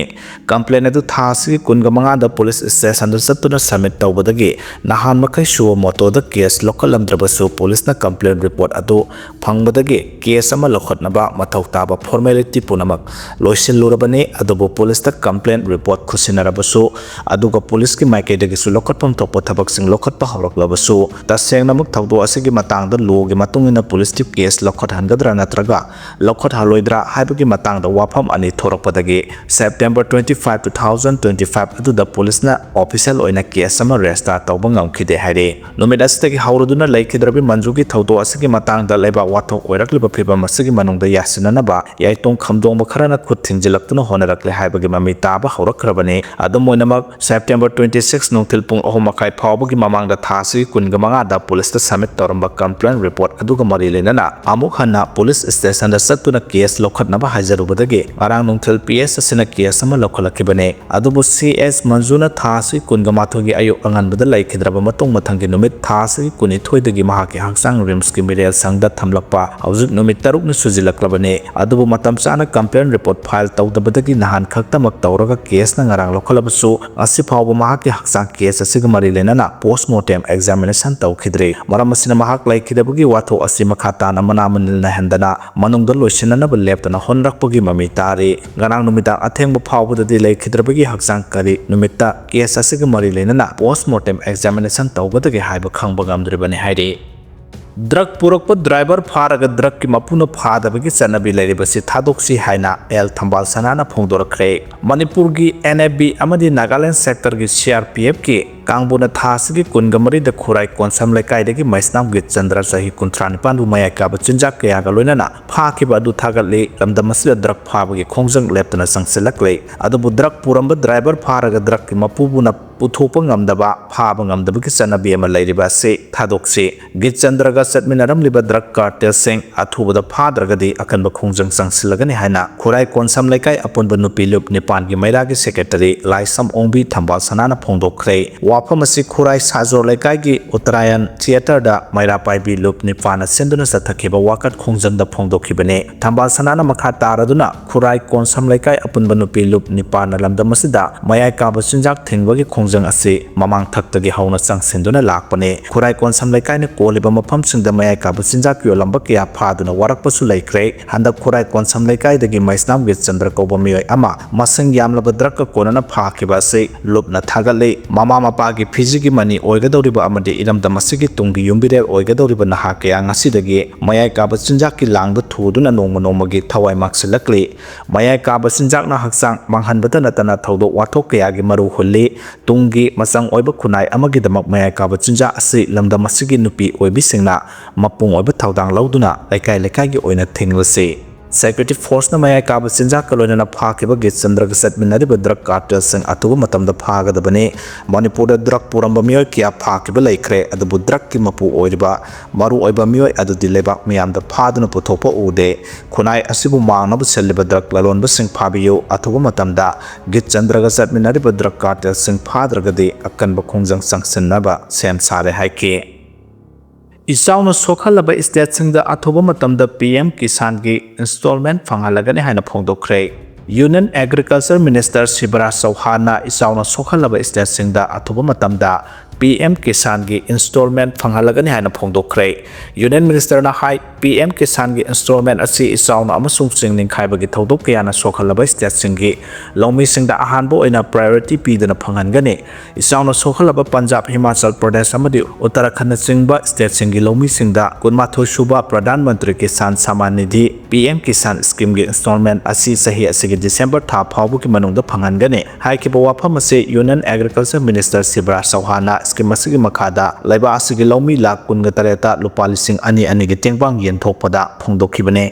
Complaint ꯑꯗꯨ ꯊꯥ ꯑꯁꯤꯒꯤ ꯀꯨꯟꯒ ꯃꯉꯥꯗ ꯄꯨꯂꯤꯁ ꯁ꯭ꯇꯦꯁꯟꯗ ꯆꯠꯇꯨꯅ submit ꯇꯧꯕꯗꯒꯤ ꯅꯍꯥꯟ ꯃꯈꯩ suo motoꯗ case ꯂꯧꯈꯠꯂꯝꯗ꯭ꯔꯕꯁꯨ, ꯄꯨꯂꯤꯁꯅ complaint report ꯑꯗꯨ ꯐꯪꯕꯗꯒꯤ case ꯑꯃ ꯂꯧꯈꯠꯅꯕ ꯃꯊꯧ ꯇꯥꯕ formality ꯄꯨꯝꯅꯃꯛ ꯂꯣꯏꯁꯤꯜꯂꯨꯔꯕꯅꯤ꯫ ꯑꯗꯨꯕꯨ ꯄꯨꯂꯤꯁꯇ complaint report ꯈꯨꯠꯁꯤꯟꯅꯔꯕꯁꯨ, ꯑꯗꯨꯒ ꯄꯨꯂꯤꯁꯀꯤ ꯃꯥꯏꯀꯩꯗꯒꯤꯁꯨ ꯂꯧꯈꯠꯐꯝ ꯊꯣꯛꯄ ꯊꯕꯛꯁꯤꯡ ꯂꯧꯈꯠꯄ ꯍꯧꯔꯛꯂꯕꯁꯨ, ꯇꯁꯦꯡꯅꯃꯛ ꯊꯧꯗꯣꯛ ꯑꯁꯤꯒꯤ ꯃꯇꯥꯡꯗ lawꯒꯤ ꯃꯇꯨꯡ ꯏꯟꯅ ꯄꯨꯂꯤꯁꯇꯤ case ꯂꯧꯈꯠꯍꯟꯒꯗ꯭ꯔꯥ ꯅꯠꯇ꯭ꯔꯒ ꯂꯧꯈꯠꯍꯜꯂꯣꯏꯗ꯭ꯔꯥ ꯍꯥꯏꯕꯒꯤ ꯃꯇꯥꯡꯗ ꯋꯥꯐꯝ ꯑꯅꯤ ꯊꯣꯔꯛꯄꯗꯒꯤ, September twenty five, two thousand twenty five ꯑꯗꯨꯗ ꯄꯨꯂꯤꯁꯅ official ꯑꯣꯏꯅ case ꯑꯃ register ꯇꯧꯕ ꯉꯝꯈꯤꯗꯦ ꯍꯥꯏꯔꯤ꯫ ꯅꯨꯃꯤꯠ ꯑꯁꯤꯗꯒꯤ ꯍꯧꯔꯗꯨꯅ ꯂꯩꯈꯤꯗ꯭ꯔꯕꯤ ꯃꯟꯖꯨꯒꯤ ꯊꯧꯗꯣꯛ ꯑꯁꯤꯒꯤ ꯃꯇꯥꯡꯗ ꯂꯩꯕꯥꯛ ꯋꯥꯊꯣꯛ ꯑꯣꯏꯔꯛꯂꯤꯕ ꯐꯤꯕꯝ ꯑꯁꯤꯒꯤ ꯃꯅꯨꯡꯗ ꯌꯥꯁꯤꯟꯅꯅꯕ ꯌꯥꯏꯇꯣꯡ ꯈꯝꯗꯣꯡꯕ ꯈꯔꯅ ꯈꯨꯠ ꯊꯤꯡꯖꯤꯜꯂꯛꯇꯨꯅ ꯍꯣꯠꯅꯔꯛꯂꯦ ꯍꯥꯏꯕꯒꯤ ꯃꯃꯤ ꯇꯥꯕ ꯍꯧꯔꯛꯈ꯭ꯔꯕꯅꯤ꯫ ꯑꯗꯨꯝ ꯑꯣꯏꯅꯃꯛ, September twenty six ꯅꯨꯡꯊꯤꯜ ꯄꯨꯡ ꯑꯍꯨꯝ ꯃꯈꯥꯏ ꯐꯥꯎꯕꯒꯤ ꯃꯃꯥꯡꯗ ꯊꯥ ꯑꯁꯤꯒꯤ ꯀꯨꯟꯒ ꯃꯉꯥꯗ ꯄꯨꯂꯤꯁꯇ submit ꯇꯧꯔꯝꯕ complaint report ꯑꯗꯨꯒ ꯃꯔꯤ ꯂꯩꯅꯅ ꯑꯃꯨꯛ ꯍꯟꯅ ꯄꯨꯂꯤꯁ ꯁ꯭ꯇꯦꯁꯟꯗ ꯆꯠꯇꯨꯅ case ꯂꯧꯈꯠꯅꯕ ꯍꯥꯏꯖꯔꯨꯕꯗꯒꯤ, ꯉꯔꯥꯡ ꯅꯨꯡꯊꯤꯜ ꯄꯤ ꯑꯦꯁ ꯑꯁꯤꯅ case ꯑꯃ ꯂꯧꯈꯠꯂꯛꯈꯤꯕꯅꯤ꯫ ꯑꯗꯨꯕꯨ ꯁꯤ ꯑꯦꯁ ꯃꯟꯖꯨꯅ ꯊꯥ ꯑꯁꯤ ꯀꯨꯟꯒ ꯃꯥꯊꯣꯏꯒꯤ ꯑꯌꯨꯛ ꯑꯉꯟꯕꯗ ꯂꯩꯈꯤꯗ꯭ꯔꯕ ꯃꯇꯨꯡ, ꯃꯊꯪꯒꯤ ꯅꯨꯃꯤꯠ ꯊꯥ ꯑꯁꯤꯒꯤ ꯀꯨꯟꯅꯤꯊꯣꯏꯗꯒꯤ ꯃꯍꯥꯛꯀꯤ ꯍꯛꯆꯥꯡ ꯔꯤꯝꯁꯀꯤ ꯃꯤꯔꯦꯜ ꯁꯪꯗ ꯊꯝꯂꯛꯄ ꯍꯧꯖꯤꯛ ꯅꯨꯃꯤꯠ ꯇꯔꯨꯛꯅꯤ ꯁꯨꯖꯤꯜꯂꯛꯂꯕꯅꯤ꯫ ꯑꯗꯨꯕꯨ ꯃꯇꯝ ꯆꯥꯅ complaint report file ꯇꯧꯗꯕꯗꯒꯤ ꯅꯍꯥꯟ ꯈꯛꯇꯃꯛ ꯇꯧꯔꯒ case ꯅ ꯉꯔꯥꯡ ꯂꯧꯈꯠꯂꯕꯁꯨ, ꯉꯁꯤ ꯐꯥꯎꯕ ꯃꯍꯥꯛꯀꯤ ꯍꯛꯆꯥꯡ case ꯑꯁꯤꯒ ꯃꯔꯤ ꯂꯩꯅꯅ post mortem examination ꯇꯧꯈꯤꯗ꯭ꯔꯤ꯫ ꯃꯔꯝ ꯑꯁꯤꯅ ꯃꯍꯥꯛ ꯂꯩꯈꯤꯗꯕꯒꯤ ꯋꯥꯊꯣꯛ ꯑꯁꯤ ꯃꯈꯥ ꯇꯥꯅ ꯃꯅꯥ ꯃꯅꯤꯜ ꯅꯥꯏꯍꯟꯗꯅ ꯃꯅꯨꯡꯗ ꯂꯣꯏꯁꯤꯟꯅꯅꯕ ꯂꯦꯞꯇꯅ ꯍꯣꯠꯅꯔꯛꯄꯒꯤ ꯃꯃꯤ ꯇꯥꯔꯤ꯫ ꯉꯔꯥꯡ ꯅꯨꯃꯤꯗꯥꯡ ꯑꯊꯦꯡꯕ ꯐꯥꯎꯕꯗꯗꯤ ꯂꯩꯈꯤꯗ꯭ꯔꯕꯒꯤ ꯍꯛꯆꯥꯡ ꯀꯔꯤ ꯅꯨꯃꯤꯠꯇ case ꯑꯁꯤꯒ ꯃꯔꯤ ꯂꯩꯅꯅ post mortem examination ꯇꯧꯒꯗꯒꯦ ꯍꯥꯏꯕ ꯈꯪꯕ ꯉꯝꯗ꯭ꯔꯤꯕꯅꯤ ꯍꯥꯏꯔꯤ꯫ ꯗ꯭ꯔꯒ ꯄꯨꯔꯛꯄ ꯗ꯭ꯔꯥꯏꯚꯔ ꯐꯥꯔꯒ ꯗ꯭ꯔꯒꯀꯤ ꯃꯄꯨꯅ ꯐꯥꯗꯕꯒꯤ ꯆꯠꯅꯕꯤ ꯂꯩꯔꯤꯕꯁꯤ ꯊꯥꯗꯣꯛꯁꯤ ꯍꯥꯏꯅ ꯑꯦꯜ ꯊꯝꯕꯥꯜ ꯁꯅꯥꯅ ꯐꯣꯡꯗꯣꯔꯛꯈ꯭ꯔꯦ꯫ ꯃꯅꯤꯄꯨꯔꯒꯤ ꯑꯦꯟ ꯑꯦꯐ ꯕꯤ ꯑꯃꯗꯤ ꯅꯥꯒꯥꯂꯦꯟ ꯁꯦꯛꯇꯔꯒꯤ ꯁꯤ ꯑꯥꯔ ꯄꯤ ꯑꯦꯐꯀꯤ ꯀꯥꯡꯕꯨꯅ ꯊꯥ ꯑꯁꯤꯒꯤ ꯀꯨꯟꯒ ꯃꯔꯤꯗ ꯈꯨꯔꯥꯏ ꯀꯣꯟꯁꯝ ꯂꯩꯀꯥꯏꯗꯒꯤ ꯃꯩꯁꯅꯥꯝ ꯒꯤꯠꯆꯟꯗ꯭ꯔ ꯆꯍꯤ ꯀꯨꯟꯊ꯭ꯔꯥ ꯅꯤꯄꯥꯟꯕꯨ ꯃꯌꯥꯏ ꯀꯥꯕ ꯆꯤꯟꯖꯥꯛ ꯀꯌꯥꯒ ꯂꯣꯏꯅꯅ ꯐꯥꯈꯤꯕ ꯑꯗꯨ ꯊꯥꯒꯠꯂꯤ꯫ ꯂꯝꯗꯝ ꯑꯁꯤꯗ ꯗ꯭ꯔꯒ ꯐꯥꯕꯒꯤ ꯈꯣꯡꯖꯪ ꯂꯦꯞꯇꯅ ꯆꯪꯁꯤꯜꯂꯛꯂꯤ꯫ ꯑꯗꯨꯕꯨ ꯗ꯭ꯔꯒ ꯄꯨꯔꯝꯕ ꯗ꯭ꯔꯥꯏꯚꯔ ꯐꯥꯔꯒ ꯗ꯭ꯔꯒꯀꯤ ꯃꯄꯨꯕꯨꯅ ꯄꯨꯊꯣꯛꯄ ꯉꯝꯗꯕ, ꯐꯥꯕ ꯉꯝꯗꯕꯒꯤ ꯆꯠꯅꯕꯤ ꯑꯃ ꯂꯩꯔꯤꯕ ꯑꯁꯤ ꯊꯥꯗꯣꯛꯁꯤ꯫ ꯒꯤꯠꯆꯟꯗ꯭ꯔꯒ ꯆꯠꯃꯤꯟꯅꯔꯝꯂꯤꯕ ꯗ꯭ꯔꯒ ꯀꯥꯔꯇꯦꯜꯁꯤꯡ ꯑꯊꯨꯕꯗ ꯐꯥꯗ꯭ꯔꯒꯗꯤ ꯑꯀꯟꯕ ꯈꯣꯡꯖꯪ ꯆꯪꯁꯤꯜꯂꯒꯅꯤ ꯍꯥꯏꯅ ꯈꯨꯔꯥꯏ ꯀꯣꯟꯁꯝ ꯂꯩꯀꯥꯏ ꯑꯄꯨꯟꯕ ꯅꯨꯄꯤ ꯂꯨꯞ ꯅꯤꯄꯥꯟꯒꯤ ꯃꯩꯔꯥꯒꯤ ꯁꯦꯀ꯭ꯔꯦꯇꯔꯤ ꯂꯥꯏꯁꯝ ꯑꯣꯡꯕꯤ ꯊꯝꯕꯥꯜ ꯁꯅꯥꯅ ꯐꯣꯡꯗꯣꯛꯈ꯭ꯔꯦ꯫ ꯋꯥꯐꯝ ꯑꯁꯤ ꯈꯨꯔꯥꯏ ꯁꯥꯖꯣꯔ ꯂꯩꯀꯥꯏꯒꯤ ꯎꯠꯇꯔꯥꯌꯟ ꯊꯤꯌꯦꯇꯔꯗ ꯃꯩꯔꯥ ꯄꯥꯏꯕꯤ ꯂꯨꯞ ꯅꯤꯄꯥꯟꯅ ꯁꯤꯟꯗꯨꯅ ꯆꯠꯊꯈꯤꯕ ꯋꯥꯀꯠ ꯈꯣꯡꯖꯪꯗ ꯐꯣꯡꯗꯣꯛꯈꯤꯕꯅꯤ꯫ ꯊꯝꯕꯥꯜ ꯁꯅꯥꯅ ꯃꯈꯥ ꯇꯥꯔꯗꯨꯅ ꯈꯨꯔꯥꯏ ꯀꯣꯟꯁꯝ ꯂꯩꯀꯥꯏ ꯑꯄꯨꯟꯕ ꯅꯨꯄꯤ ꯂꯨꯞ ꯅꯤꯄꯥꯟꯅ ꯂꯝꯗꯝ ꯑꯁꯤꯗ ꯃꯌꯥꯏ ꯀꯥꯕ ꯆꯤꯟꯖꯥꯛ ꯊꯤꯡꯕꯒꯤ ꯈꯣꯡꯖꯪ ꯑꯁꯤ ꯃꯃꯥꯡ ꯊꯛꯇꯒꯤ ꯍꯧꯅ ꯆꯪꯁꯤꯟꯗꯨꯅ ꯂꯥꯛꯄꯅꯤ꯫ ꯈꯨꯔꯥꯏ ꯀꯣꯟꯁꯝ ꯂꯩꯀꯥꯏꯅ ꯀꯣꯜꯂꯤꯕ ꯃꯐꯝꯁꯤꯡꯗ ꯃꯌꯥꯏ ꯀꯥꯕ ꯆꯤꯟꯖꯥꯛ ꯌꯣꯜꯂꯝꯕ ꯀꯌꯥ ꯐꯥꯗꯨꯅ ꯋꯥꯔꯛꯄꯁꯨ ꯂꯩꯈ꯭ꯔꯦ꯫ ꯍꯟꯗꯛ ꯈꯨꯔꯥꯏ ꯀꯣꯟꯁꯝ ꯂꯩꯀꯥꯏꯗꯒꯤ ꯃꯩꯁꯅꯥꯝ ꯒꯤꯠꯆꯟꯗ꯭ꯔ ꯀꯧꯕ ꯃꯤꯑꯣꯏ ꯑꯃ ꯃꯁꯤꯡ ꯌꯥꯝꯂꯕ ꯗ꯭ꯔꯒꯀ ꯀꯣꯟꯅꯅ ꯐꯥꯈꯤꯕ ꯑꯁꯤ ꯂꯨꯞꯅ ꯊꯥꯒꯠꯂꯤ꯫ ꯃꯃꯥ ꯃꯄꯥꯒꯤ ꯐꯤꯖꯤꯒꯤ ꯃꯅꯤ ꯑꯣꯏꯒꯗꯧꯔꯤꯕ ꯑꯃꯗꯤ ꯏꯔꯝꯗꯝ ꯑꯁꯤꯒꯤ ꯇꯨꯡꯒꯤ ꯌꯨꯝꯕꯤꯔꯦꯜ ꯑꯣꯏꯒꯗꯧꯔꯤꯕ ꯅꯍꯥ ꯀꯌꯥ ꯉꯁꯤꯗꯒꯤ ꯃꯌꯥꯏ ꯀꯥꯕ ꯆꯤꯟꯖꯥꯛꯀꯤ ꯂꯥꯡꯗ ꯊꯨꯗꯨꯅ ꯅꯣꯡꯃ ꯅꯣꯡꯃꯒꯤ ꯊꯋꯥꯏ ꯃꯥꯡꯁꯤꯜꯂꯛꯂꯤ꯫ ꯃꯌꯥꯏ ꯀꯥꯕ ꯆꯤꯟꯖꯥꯛꯅ ꯍꯛꯆꯥꯡ ꯃꯥꯡꯍꯟꯕꯇ ꯅꯠꯇꯅ ꯊꯧꯗꯣꯛ ꯋꯥꯊꯣꯛ ꯀꯌꯥꯒꯤ ꯃꯔꯨ ꯍꯨꯜꯂꯤ꯫ ꯇꯨꯡꯒꯤ ꯃꯆꯪ ꯑꯣꯏꯕ ꯈꯨꯟꯅꯥꯏ ꯑꯃꯒꯤꯗꯃꯛ ꯃꯌꯥꯏ ꯀꯥꯕ ꯆꯤꯟꯖꯥꯛ ꯑꯁꯤ ꯂꯝꯗꯝ ꯑꯁꯤꯒꯤ ꯅꯨꯄꯤ ꯑꯣꯏꯕꯤꯁꯤꯡꯅ ꯃꯄꯨꯡ ꯑꯣꯏꯕ ꯊꯧꯗꯥꯡ ꯂꯧꯗꯨꯅ ꯂꯩꯀꯥꯏ ꯂꯩꯀꯥꯏꯒꯤ ꯑꯣꯏꯅ ꯊꯤꯡꯂꯁꯤ꯫ ꯁꯦꯀ꯭ꯌꯨꯔꯤꯇꯤ ꯐꯣꯔꯁꯅ ꯃꯌꯥꯏ ꯀꯥꯕ ꯆꯤꯟꯖꯥꯛꯀ ꯂꯣꯏꯅꯅ ꯐꯥꯈꯤꯕ ꯒꯤꯠꯆꯟꯗ꯭ꯔꯒ ꯆꯠꯃꯤꯟꯅꯔꯤꯕ ꯗ꯭ꯔꯒ ꯀꯥꯔꯇꯦꯜꯁꯤꯡ ꯑꯊꯨꯕ ꯃꯇꯝꯗ ꯐꯥꯒꯗꯕꯅꯤ꯫ ꯃꯅꯤꯄꯨꯔꯗ ꯗ꯭ꯔꯒ ꯄꯨꯔꯝꯕ ꯃꯤꯑꯣꯏ ꯀꯌꯥ ꯐꯥꯈꯤꯕ ꯂꯩꯈ꯭ꯔꯦ, ꯑꯗꯨꯕꯨ ꯗ꯭ꯔꯒꯀꯤ ꯃꯄꯨ ꯑꯣꯏꯔꯤꯕ ꯃꯔꯨꯑꯣꯏꯕ ꯃꯤꯑꯣꯏ ꯑꯗꯨꯗꯤ ꯂꯩꯕꯥꯛ ꯃꯤꯌꯥꯝꯗ ꯐꯥꯗꯨꯅ ꯄꯨꯊꯣꯛꯄ ꯎꯗꯦ꯫ ꯈꯨꯟꯅꯥꯏ ꯑꯁꯤꯕꯨ ꯃꯥꯡꯅꯕ ꯁꯤꯜꯂꯤꯕ ꯗ꯭ꯔꯒ ꯂꯂꯣꯟꯕꯁꯤꯡ ꯐꯥꯕꯤꯌꯨ꯫ ꯑꯊꯨꯕ ꯃꯇꯝꯗ ꯒꯤꯠꯆꯟꯗ꯭ꯔꯒ ꯆꯠꯃꯤꯟꯅꯔꯤꯕ ꯗ꯭ꯔꯒ ꯀꯥꯔꯇꯦꯜꯁꯤꯡ ꯐꯥꯗ꯭ꯔꯒꯗꯤ ꯑꯀꯟꯕ ꯈꯣꯡꯖꯪ ꯆꯪꯁꯤꯟꯅꯕ ꯁꯦꯝ ꯁꯥꯔꯦ ꯍꯥꯏꯈꯤ꯫ ꯏꯆꯥꯎꯅ ꯁꯣꯛꯍꯜꯂꯕ ꯁ꯭ꯇꯦꯠꯁꯤꯡꯗ ꯑꯊꯨꯕ ꯃꯇꯝꯗ ꯄꯤ ꯑꯦꯝ ꯀꯤꯁꯥꯟꯒꯤ ꯏꯟꯁꯇꯣꯜꯃꯦꯟꯠ ꯐꯪꯍꯜꯂꯒꯅꯤ ꯍꯥꯏꯅ ꯐꯣꯡꯗꯣꯛꯈ꯭ꯔꯦ꯫ ꯌꯨꯅꯤꯌꯟ ꯑꯦꯒ꯭ꯔꯤꯀꯜꯆꯔ ꯃꯤꯅꯤꯁꯇꯔ ꯁꯤꯕꯔꯥꯖ ꯆꯧꯍꯥꯟꯅ ꯏꯆꯥꯎꯅ ꯁꯣꯛꯍꯜꯂꯕ ꯁ꯭ꯇꯦꯠꯁꯤꯡꯗ ꯑꯊꯨꯕ ꯃꯇꯝꯗ ꯄꯤ ꯑꯦꯝ ꯀꯤꯁꯥꯟꯒꯤ installment ꯐꯪꯍꯜꯂꯒꯅꯤ ꯍꯥꯏꯅ ꯐꯣꯡꯗꯣꯛꯈ꯭ꯔꯦ꯫ Union Ministerꯅ ꯍꯥꯏ, ꯄꯤ ꯑꯦꯝ ꯀꯤꯁꯥꯟꯒꯤ installment ꯑꯁꯤ ꯏꯆꯥꯎꯅ ꯑꯃꯁꯨꯡ ꯆꯤꯡ ꯅꯤꯡꯈꯥꯏꯕꯒꯤ ꯊꯧꯗꯣꯛ ꯀꯌꯥꯅ ꯁꯣꯛꯍꯜꯂꯕ stateꯁꯤꯡꯒꯤ ꯂꯧꯃꯤꯁꯤꯡꯗ ꯑꯍꯥꯟꯕ ꯑꯣꯏꯅ priority ꯄꯤꯗꯨꯅ ꯐꯪꯍꯟꯒꯅꯤ꯫ ꯏꯆꯥꯎꯅ ꯁꯣꯛꯍꯜꯂꯕ ꯄꯟꯖꯥꯕ, ꯍꯤꯃꯥꯆꯜ ꯄ꯭ꯔꯗꯦꯁ ꯑꯃꯗꯤ ꯎꯠꯇꯔꯥꯈꯟꯗꯅꯆꯤꯡꯕ stateꯁꯤꯡꯒꯤ ꯂꯧꯃꯤꯁꯤꯡꯗ ꯀꯨꯟꯃꯥꯊꯣꯏ ꯁꯨꯕ ꯄ꯭ꯔꯙꯥꯟ ꯃꯟꯇ꯭ꯔꯤ ꯀꯤꯁꯥꯟ ꯁꯥꯃꯥꯟ ꯅꯤꯙꯤ, ꯄꯤ ꯑꯦꯝ ꯀꯤꯁꯥꯟ schemeꯒꯤ installment ꯑꯁꯤ ꯆꯍꯤ ꯑꯁꯤꯒꯤ December ꯊꯥ ꯐꯥꯎꯕꯒꯤ ꯃꯅꯨꯡꯗ ꯐꯪꯍꯟꯒꯅꯤ꯫ ꯍꯥꯏꯈꯤꯕ ꯋꯥꯐꯝ ꯑꯁꯤ Union Agriculture Minister Shivraj ꯆꯧꯍꯥꯟꯅ scheme ꯑꯁꯤꯒꯤ ꯃꯈꯥꯗ ꯂꯩꯕꯥꯛ ꯑꯁꯤꯒꯤ ꯂꯧꯃꯤ ꯂꯥꯈ ꯀꯨꯟꯒ ꯇꯔꯦꯠꯇ ꯂꯨꯄꯥ ꯂꯤꯁꯤꯡ ꯑꯅꯤ ꯑꯅꯤꯒꯤ ꯇꯦꯡꯕꯥꯡ ꯌꯦꯟꯊꯣꯛꯄꯗ ꯐꯣꯡꯗꯣꯛꯈꯤꯕꯅꯤ꯫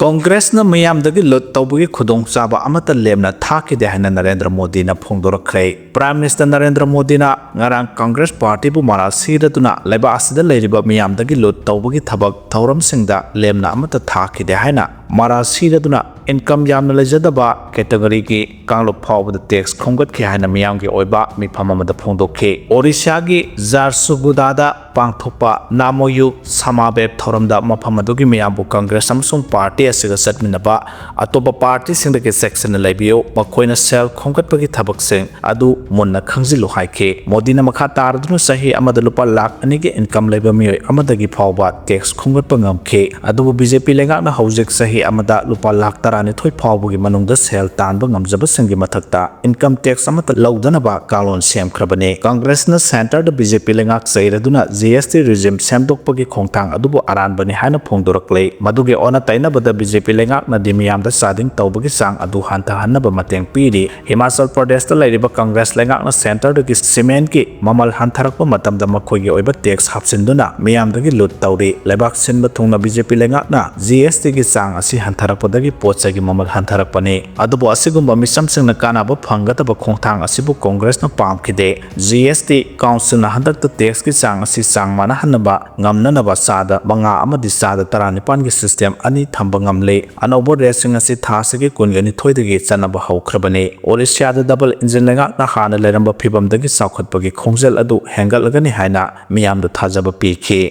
ꯀꯣꯡꯒ꯭ꯔꯦꯁꯅ ꯃꯤꯌꯥꯝꯗꯒꯤ ꯂꯨꯠ ꯇꯧꯕꯒꯤ ꯈꯨꯗꯣꯡꯆꯥꯕ ꯑꯃꯠꯇ ꯂꯦꯝꯅ ꯊꯥꯈꯤꯗꯦ ꯍꯥꯏꯅ ꯅꯔꯦꯟꯗ꯭ꯔ ꯃꯣꯗꯤꯅ ꯐꯣꯡꯗꯣꯔꯛꯈ꯭ꯔꯦ꯫ Prime Minister ꯅꯔꯦꯟꯗ꯭ꯔ ꯃꯣꯗꯤꯅ ꯉꯔꯥꯡ ꯀꯣꯡꯒ꯭ꯔꯦꯁ ꯄꯥꯔꯇꯤꯕꯨ ꯃꯔꯥꯜ ꯁꯤꯔꯗꯨꯅ ꯂꯩꯕꯥꯛ ꯑꯁꯤꯗ ꯂꯩꯔꯤꯕ ꯃꯤꯌꯥꯝꯗꯒꯤ ꯂꯨꯠ ꯇꯧꯕꯒꯤ ꯊꯕꯛ ꯊꯧꯔꯝꯁꯤꯡꯗ ꯂꯦꯝꯅ ꯑꯃꯠꯇ ꯊꯥꯈꯤꯗꯦ ꯍꯥꯏꯅ ꯃꯔꯥꯜ ꯁꯤꯔꯗꯨꯅ income ꯌꯥꯝꯅ ꯂꯩꯖꯗꯕ categoryꯒꯤ ꯀꯥꯡꯂꯨꯞ ꯐꯥꯎꯕꯗ tax ꯈꯣꯝꯒꯠꯈꯤ ꯍꯥꯏꯅ ꯃꯤꯌꯥꯝꯒꯤ ꯑꯣꯏꯕ ꯃꯤꯐꯝ ꯑꯃꯗ ꯐꯣꯡꯗꯣꯛꯈꯤ꯫ ꯑꯣꯔꯤꯁꯥꯒꯤ ꯖꯥꯔꯁꯨꯒꯨꯗꯥꯗ ꯄꯥꯡꯊꯣꯛꯄ ꯅꯥꯃꯣꯌꯨ ꯁꯃꯥꯕꯦꯞ ꯊꯧꯔꯝꯗ ꯃꯐꯝ ꯑꯗꯨꯒꯤ ꯃꯤꯌꯥꯝꯕꯨ ꯀꯪꯒ꯭ꯔꯦꯁ ꯑꯃꯁꯨꯡ ꯄꯥꯔꯇꯤ ꯑꯁꯤꯒ ꯆꯠꯃꯤꯟꯅꯕ ꯑꯇꯣꯞꯄ ꯄꯥꯔꯇꯤꯁꯤꯡꯗꯒꯤ ꯆꯦꯛꯁꯤꯟꯅ ꯂꯩꯕꯤꯌꯨ, ꯃꯈꯣꯏꯅ ꯁꯦꯜ ꯈꯣꯝꯒꯠꯄꯒꯤ ꯊꯕꯛꯁꯤꯡ ꯑꯗꯨ ꯃꯨꯟꯅ ꯈꯪꯖꯤꯜꯂꯨ ꯍꯥꯏꯈꯤ꯫ ꯃꯣꯗꯤꯅ ꯃꯈꯥ ꯇꯥꯔꯗꯨꯅ ꯆꯍꯤ ꯑꯃꯗ ꯂꯨꯄꯥ ꯂꯥꯈ ꯑꯅꯤꯒꯤ income ꯂꯩꯕ ꯃꯤꯑꯣꯏ ꯑꯃꯗꯒꯤ ꯐꯥꯎꯕ tax ꯈꯣꯝꯒꯠꯄ ꯉꯝꯈꯤ꯫ ꯑꯗꯨꯕꯨ ꯕꯤ ꯖꯦ ꯄꯤ ꯂꯩꯉꯥꯛꯅ ꯍꯧꯖꯤꯛ ꯆꯍꯤ ꯑꯃꯗ ꯂꯨꯄꯥ ꯂꯥꯈ ꯇꯔꯥꯅꯤꯊꯣꯏ ꯐꯥꯎꯕꯒꯤ ꯃꯅꯨꯡꯗ ꯁꯦꯜ ꯇꯥꯟꯕ ꯉꯝꯖꯕꯁꯤꯡꯒꯤ ꯃꯊꯛꯇ income tax ꯑꯃꯠꯇ ꯂꯧꯗꯅꯕ ꯀꯥꯡꯂꯣꯟ ꯁꯦꯝꯈ꯭ꯔꯕꯅꯤ꯫ ꯀꯪꯒ꯭ꯔꯦꯁꯅ centreꯗ ꯕꯤ ꯖꯦ ꯄꯤ ꯂꯩꯉꯥꯛ ꯆꯩꯔꯗꯨꯅ G S T regime ꯁꯦꯝꯗꯣꯛꯄꯒꯤ ꯈꯣꯡꯊꯥꯡ ꯑꯗꯨꯕꯨ ꯑꯔꯥꯟꯕꯅꯤ ꯍꯥꯏꯅ ꯐꯣꯡꯗꯣꯔꯛꯂꯦ꯫ ꯃꯗꯨꯒꯤ ꯑꯣꯟꯅ ꯇꯩꯅꯕꯗ ꯕꯤ ꯖꯦ ꯄꯤ ꯂꯩꯉꯥꯛꯅꯗꯤ ꯃꯤꯌꯥꯝꯗ ꯆꯥꯗꯤꯡ ꯇꯧꯕꯒꯤ ꯆꯥꯡ ꯑꯗꯨ ꯍꯟꯊꯍꯟꯅꯕ ꯃꯇꯦꯡ ꯄꯤꯔꯤ꯫ ꯍꯤꯃꯥꯆꯜ ꯄ꯭ꯔꯗꯦꯁꯇ ꯂꯩꯔꯤꯕ ꯀꯪꯒ꯭ꯔꯦꯁ ꯂꯩꯉꯥꯛꯅ centreꯗꯒꯤ cementꯀꯤ ꯃꯃꯜ ꯍꯟꯊꯔꯛꯄ ꯃꯇꯝꯗ ꯃꯈꯣꯏꯒꯤ ꯑꯣꯏꯕ tax ꯍꯥꯞꯆꯤꯟꯗꯨꯅ ꯃꯤꯌꯥꯝꯗꯒꯤ ꯂꯨꯠ ꯇꯧꯔꯤ꯫ ꯂꯩꯕꯥꯛ ꯁꯤꯟꯕ ꯊꯨꯡꯅ ꯕꯤ ꯖꯦ ꯄꯤ ꯂꯩꯉꯥꯛꯅ G S Tꯒꯤ ꯆꯥꯡ ꯑꯁꯤ ꯍꯟꯊꯔꯛꯄꯗꯒꯤ ꯄꯣꯠ ꯆꯩꯒꯤ ꯃꯃꯜ ꯍꯟꯊꯔꯛꯄꯅꯤ꯫ ꯑꯗꯨꯕꯨ ꯑꯁꯤꯒꯨꯝꯕ ꯃꯤꯆꯝꯁꯤꯡꯅ ꯀꯥꯟꯅꯕ ꯐꯪꯒꯗꯕ ꯈꯣꯡꯊꯥꯡ ꯑꯁꯤꯕꯨ ꯀꯪꯒ꯭ꯔꯦꯁꯅ ꯄꯥꯝꯈꯤꯗꯦ꯫ G S T Councilꯅ ꯍꯟꯗꯛꯇ taxꯀꯤ ꯆꯥꯡ ꯑꯁꯤ ꯆꯥꯡ ꯃꯥꯟꯅꯍꯟꯅꯕ ꯉꯝꯅꯅꯕ ꯆꯥꯗ ꯃꯉꯥ ꯑꯃꯗꯤ ꯆꯥꯗ ꯇꯔꯥꯅꯤꯄꯥꯟꯒꯤ system ꯑꯅꯤ ꯊꯝꯕ ꯉꯝꯂꯦ꯫ ꯑꯅꯧꯕ rateꯁꯤꯡ ꯑꯁꯤ ꯊꯥ ꯑꯁꯤꯒꯤ ꯀꯨꯟꯒ ꯅꯤꯊꯣꯏꯗꯒꯤ ꯆꯠꯅꯕ ꯍꯧꯈ꯭ꯔꯕꯅꯤ꯫ ꯑꯣꯔꯤꯁꯥꯗ double engine ꯂꯩꯉꯥꯛꯅ ꯍꯥꯟꯅ ꯂꯩꯔꯝꯕ ꯐꯤꯚꯝꯗꯒꯤ ꯆꯥꯎꯈꯠꯄꯒꯤ ꯈꯣꯡꯖꯦꯜ ꯑꯗꯨ ꯍꯦꯟꯒꯠꯂꯒꯅꯤ ꯍꯥꯏꯅ ꯃꯤꯌꯥꯝꯗ ꯊꯥꯖꯕ ꯄꯤꯈꯤ꯫